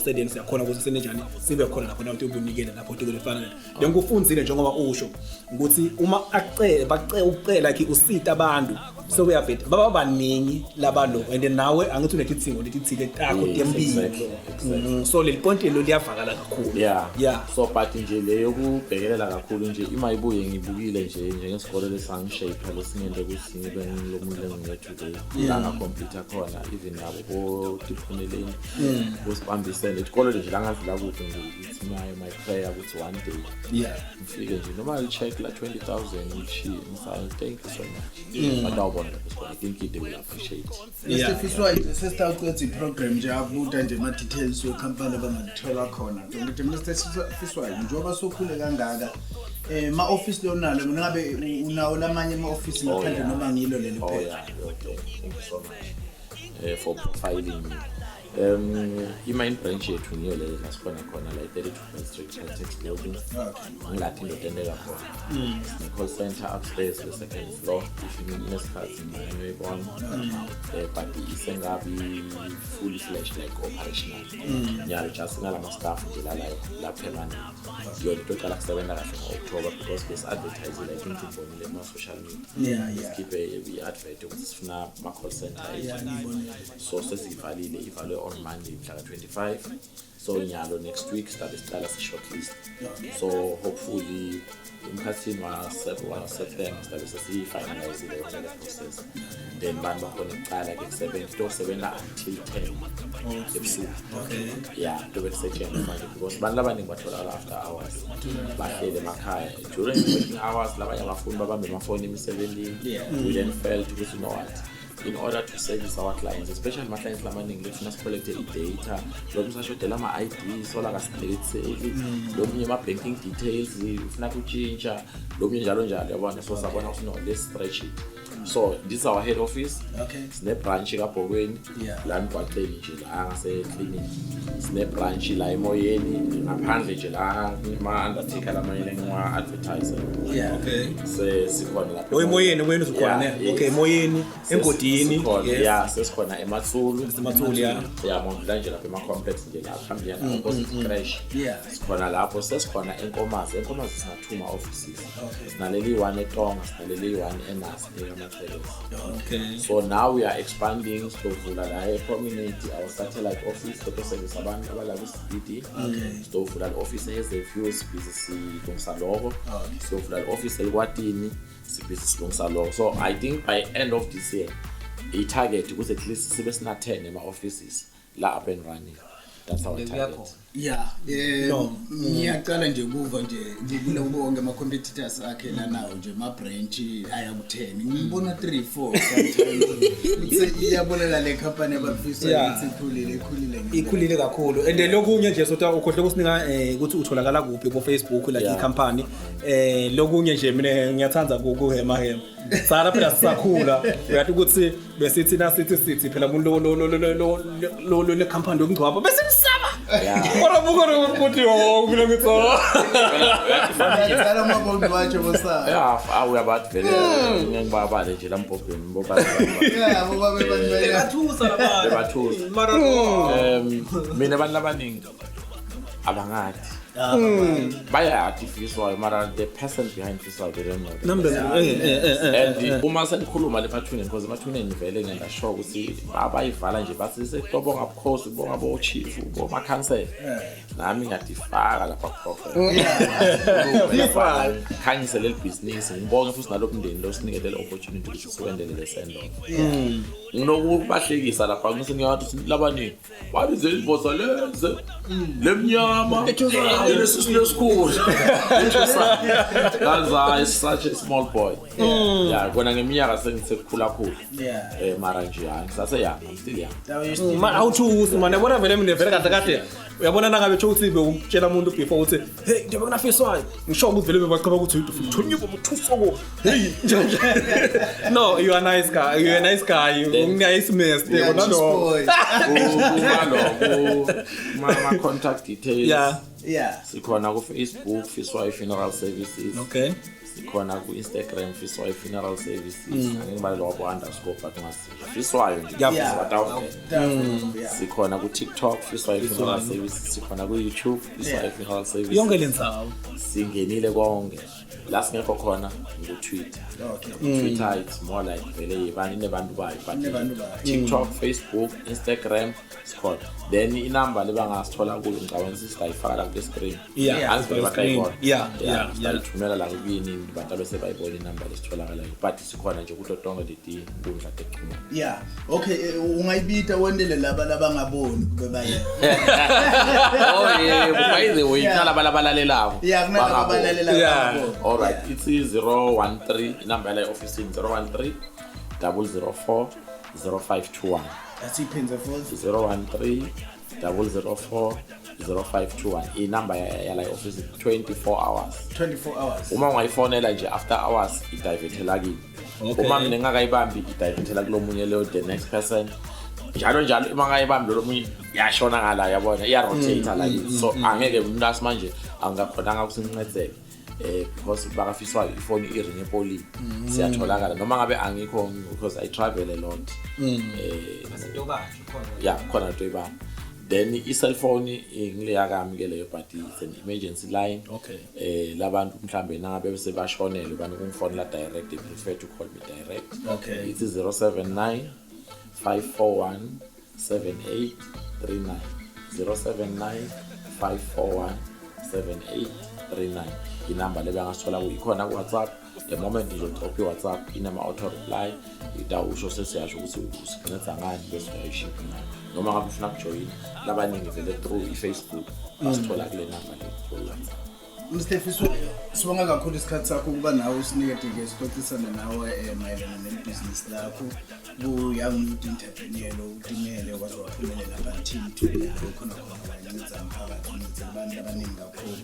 sedeni siyakhona ukuthi senenjani sibe khona lapho nawe ubunikele lapho utikele fana le ngikufunzile njengoba usho ukuthi uma acele bacela ucela like usita abantu sokuyaveta baba baningi labalo, and nawe angithi unetidzingo letithile takho tembili. So leli point lelo liyavakala kakhulu. So but nje le yokubhekelela kakhulu nje ima ibuye ngibukile nje njengesikole lesangishape lesingente ukuthi ngibe ngilo muntu engiye today, la nga-complete khona, even nabo botiphuneleni bosibambisene isikole nje la ngadlula kude nje. It's my prayer ukuthi one day ngifike nje noma li-check la 20,000 ngishiye ngisayi thank you so much, but awubona lapho esikoleni, I think they will appreciate. Mr Fiswayo, sesitawuceda i-program nje, abuta nje ama-details wekhampani abangakuthola khona. Ngithi Mr Fiswayo, njengoba sokhule kangaka, ma-office lonalo ngabe unawo lamanye ama-office ngaphandle noma ngilo leli Oh kuphela? yeah, okay. Thank you so much for profiling me. I-main branch yethu ngiyo le la sikhona khona la i-32 First Street, Caltex building. Ngilathi indoda enteka khona. Sine-call center upstairs, the second floor. If ninesikhathi ngiyoyibona, but isengabi fully fledged, like operational nyalo, just nalama staff nje la permanent. Yona into eqala kusebenza kahle ngo-October, because besi-advertise, I think ngibonile kuma-social media. Sikhiphe i-advert ukuthi sifuna ama-call center agent. So sesiyivalile, ivalwe on Monday mhla ka-25. So nyalo next week sizabe siqala si-shortlist, so hopefully emkhathini wa-September sizabe sesiyi-finalizile yonke le process, then bantu bakhona kuqala-ke kusebenza. Kutosebenza until 10 ebusuku. Yeah, tobe kusetshenzwa manje, because abantu abaningi batholakala after hours, bahleli emakhaya. During working hours labanye abafuni babambe amafoni emisebenzini. We then felt ukuthi, you know what, in order to service our clients, especially ama-clients lamaningi lefuna sicollecte i-data, lo msashodela ama-ID, sola kasiletseli lomunye ama-banking details ufuna kutshintsha lomunye, njalo njalo, yabona. So sabona ukuthi no, let's stretch it. So this is our head office. Sine-branch kaBhokweni, la emgwaqeni nje la ngase-clinic. Sine-branch la emoyeni ngaphandle nje la ma-undertaker lamanye lengiwa-advertise. Sikhona lapha. Oh, emoyeni, emoyeni usukhona, Yeah, ne? yes. Okay, emoyeni, engodini. Sikhona, yeah, sesikhona eMatsulu. Ematsulu, yeah. Yeah, mondlula nje lapha ema-complex nje la phambili yana opposite creche. Sikhona lapho. Sesikhona eNkomazi. ENkomazi sina two ma-offices. Sinaleli one eTonga, sinaleli one eNasi ekaMathelezi. So now we are expanding, sizovula la e-Promenade our satellite office totoservice abantu abala ku-CBD. Sizovula le-office eHazyview, sibhizi silungisa loko. Sizovula le-office eLikwatini, sibhizi silungisa loko. So I think by end of this year i-target ukuthi at least sibe sina-10 ema-offices la up and running. That's our target. Kuyakhona. Yeah, No. ngiyaqala nje kuva nje kulo wonke ama competitors akhe lanawo nje ma branch aya ku 10, ngibona 3 4 sometimes. Iyabonela le company abafisa ukuthi ikhulile, ikhulile ngempela. Ikhulile kakhulu, and lokunye nje sotha ukhohle ukusinika ukuthi utholakala kuphi ku Facebook, like i-company. Lokunye nje, mina ngiyathanda ukuhema hema sala phela sisakhula, uyathi ukuthi besithi nasithi sithi phela umuntu lo le company yokungcwaba besimsaba. Kodwa buka ukuthi oh, mina ngithi oh. Ngiyaqala uma bongwatsho bosa. Yeah, uyabathi vele ngibabale nje la mbhobheni bobale. Yeah, boba bebantu. Bebathusa labantu. Bebathusa. Mara Mina abantu abaningi abangathi bayathi Fiswayo, mara the person behind Fiswayo, they don't know the Number person. eh. And uma senikhuluma le emathuneni, because emathuneni vele ngingasho ukuthi abayivala nje bathi sekubonga bukhosi, bonga bo-chief, bomakhansela, nami ngiyatifaka lapha kuprofet khanyise leli bhizinisi, ngibonge futhi nalo mndeni lo sinike leli opportunity ukuthi siwendele le send off. Nginokubahlekisa lapha, ngise ngiyathi ukuthi labaningi babize ivosa leze lemnyama lesi lesikhulu. That's is such a small boy, yeah, kona ngeminyaka sengisekukhula khulu. Mara nje hayi, ngisase young, I'm still young. Ma awuthusi manje, yabona vele mina vele kahle kahle, uyabona nangabe tsho ukuthi bewutshela umuntu before ukuthi hey, njengoba kunafiswayo, ngisho ukuthi vele bebacaba ukuthi uthonyiwe uthusoko, hey nje nje. No, you are nice guy, you are a nice guy, you nice mess. Yeah, yabona cheese lo boy. Kuma ma contact details, sikhona ku Facebook, Fiswayo Funeral Services. Sikhona ku Instagram, Fiswayo Funeral Services. Angeke ngibale lo underscore, but ungasifiswayo nje. Batawuvela. Sikhona ku TikTok, Fiswayo Funeral Services. Sikhona ku YouTube, Fiswayo Funeral Services. Yonke le ndzawo. Singenile konke. La singekho khona ngu-Twitter. Twitter, it's more like vele yibani inebantu bayo, but Inebantu bayo. TikTok, Facebook, Instagram sikhona. Then inamba lebangasithola kuyo, ngicabanga ukuthi singayifaka la kule screen. Angithi vele batayibona. Sitayithumela la kuyini, bantu bese bayibona inamba lesitholakalayo, but sikhona nje kuto tonke leti nkundla tekuxhumana. Yeah. Okay, ungayibita wendele laba labangaboni kube baye. Oh yeah, by the way, kunalaba labalalelako. Yeah, kunalaba Bangaboni. abalalela bangaboni. All right, it's 013, inamba yala office 013 004 0521. Asiphenze futhi. 013 004 0521, inamba yala office, 24 hours. 24 hours. Uma ungayifonela nje after hours, idivertela kimi. Uma mina ngingakayibambi, idivertela kulomunye leyo, the next person. Njalo njalo uma ngayibambi lo munye yashona ngala, yabona, iya-rotate la kithi. So angeke umuntu manje angakhonanga ukuthi ngincedzeke because bakafiswayo ifoni iringe epolini, siyatholakala noma ngabe angikho because I travel a lot. Asintobanje khona. Yeah, khona nto ibamba. Then i-cellphone ngileya kami ke leyo, but it's an emergency line. Labantu mhlambe nangabe sebashonelwe banokungifonela direct, they prefer to call me direct. It's 079 541 7839, 079 541 7839, inamba le bangasithola kuyikhona ku-WhatsApp. The moment nje udrop i-WhatsApp inama-auto reply, itawusho sesiyasho ukuthi usinceda ngani bese uyayishipha nayo. Noma ngabe ufuna ukujoyina, labaningi vele through i-Facebook basithola kule namba le through WhatsApp. Mr Fiswayo, sibonga kakhulu isikhathi sakho ukuba nawe usinikede-ke sixoxisane nawe mayelana nelibhizinisi lakho ku-young youth entrepreneur lo utimele waze waphumelela up until today la ukhona khona, wanceda umphakathi, uncede abantu abaningi kakhulu.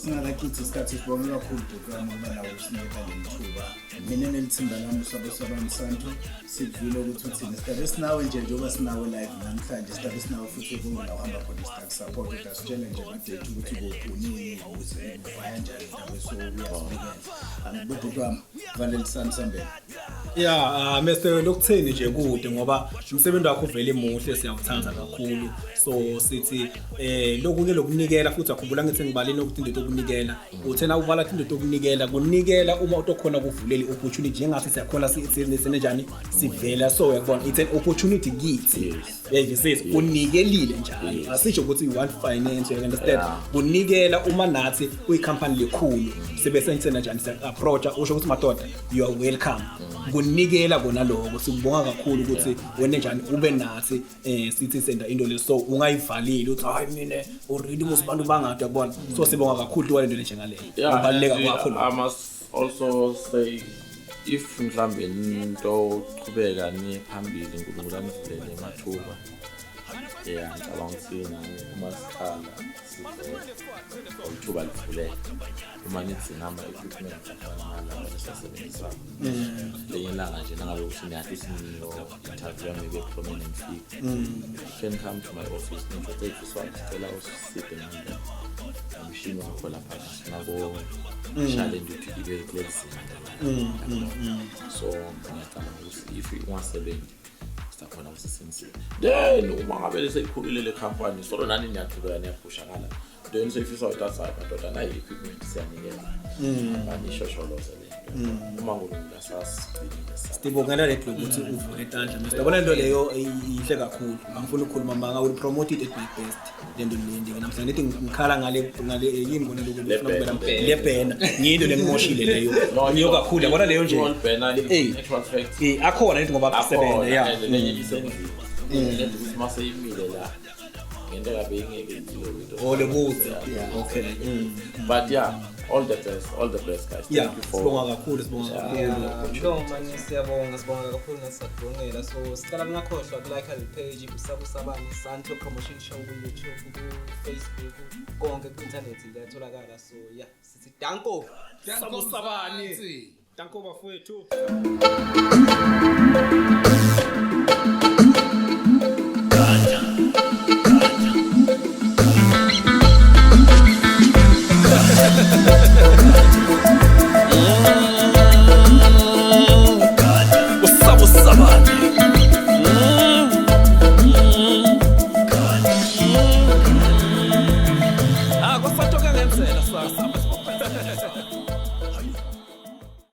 Singakachithi isikhathi, sibonge kakhulu bhuti wami ukuba nawe usinikeda leli thuba. Mina nelithimba lami usabo sabami Santo sikuvile ukuthi uthini. Sidabe sinawe nje njengoba sinawe live namhlanje, sidabe sinawe futhi kungela uhamba khona sitakusupport, utasitshela nje ama-date ukuthi kuphi, unini, ukuze uvaya njani ndabe, so uyasibikela bobhuti wami. Valelisani sambeni. Yeah, Mr lokutheni nje kude ngoba umsebenzi wakho uvele muhle, siyawuthanda kakhulu. So sithi lokhu ke lokunikela futhi akhumbula ngithi ngibaleni ukuthi into yokunikela. Uthena ubala into yokunikela, kunikela uma utokhona kuvulela i-opportunity njengathi siyakhona senenjani sivela, so uyakubona it's an opportunity kithi. Uyayivisisa, unikelile njalo. Asisho ukuthi you want finance, you understand? Yeah. Kunikela uma nathi kuyikhampani lekhulu sibe sensena njani siya-approacha, usho ukuthi madoda, you are welcome. Kunikela kona lokho, sikubonga kakhulu ukuthi wena njani ube nathi sithi senda into le, so ungayivalili uthi hayi mina already mos bantu bangade, yakubona. So sibonga kakhulu kwale nto lenjengaleyo, ukubaluleka and kwakho lokho. I must also say, if mhlambe into uchubeka niye phambili, uNkulunkulu anivulele amathuba. Yeah, ngicabanga ukuthi nami uma siqala sivele ithuba livuleke uma nidzinga ama-equipment afana nalawa lesiwasebenzisayo lenye ilanga nje, nangabe ukuthi niyathi niyo-interview maybe a prominent figure, you can come to my office nisho, "Hey Fiswayo, sicela usiphe nami umshini wakho lapha, sifuna ko-challenge ukuthi ibe kuleli zinga." So ngiyacabanga ukuthi if ungasebenzi sizakhona ukuthi sinisile, then uma ngabe seyikhulile le company, solo nani niyaqhubeka niyaphusha ngala, then seyifisa ukuthi athi, "Hayi madoda, nayi equipment siyanikeza, banishosholoze le nto," uma uNkulunkulu asasigcinile. Sibongela le ukuthi uvule tandla Mr. Yabona lento leyo inhle kakhulu. Angifuni ukukhuluma manga, I will promote it at my best. Lento le ndike namhlanje nithi ngikhala ngale yini kona lokhu Le ngifuna ukubela banner. le banner. Ngiyinto lengimoshile leyo. Ngiyo kakhulu, yabona leyo nje. Banner, in actual fact Akhona into ngoba asebenza, yeah. And lenye isendlini lento ukuthi mase imile la ngento kabe ingeke ilo into. Oh, le kude. Okay. But yeah, all the best, all the best, guys. Thank you for Sibonga kakhulu, sibonga kakhulu. Yeah, no mani, siyabonga, sibonga kakhulu nasakubongela. So sicela ningakhohlwa kulike le page usabusabani Santo Promotion Show ku-YouTube, ku-Facebook, konke ku-internet liyatholakala. So yeah, sithi danko. Sabusabani. Danko bafowethu.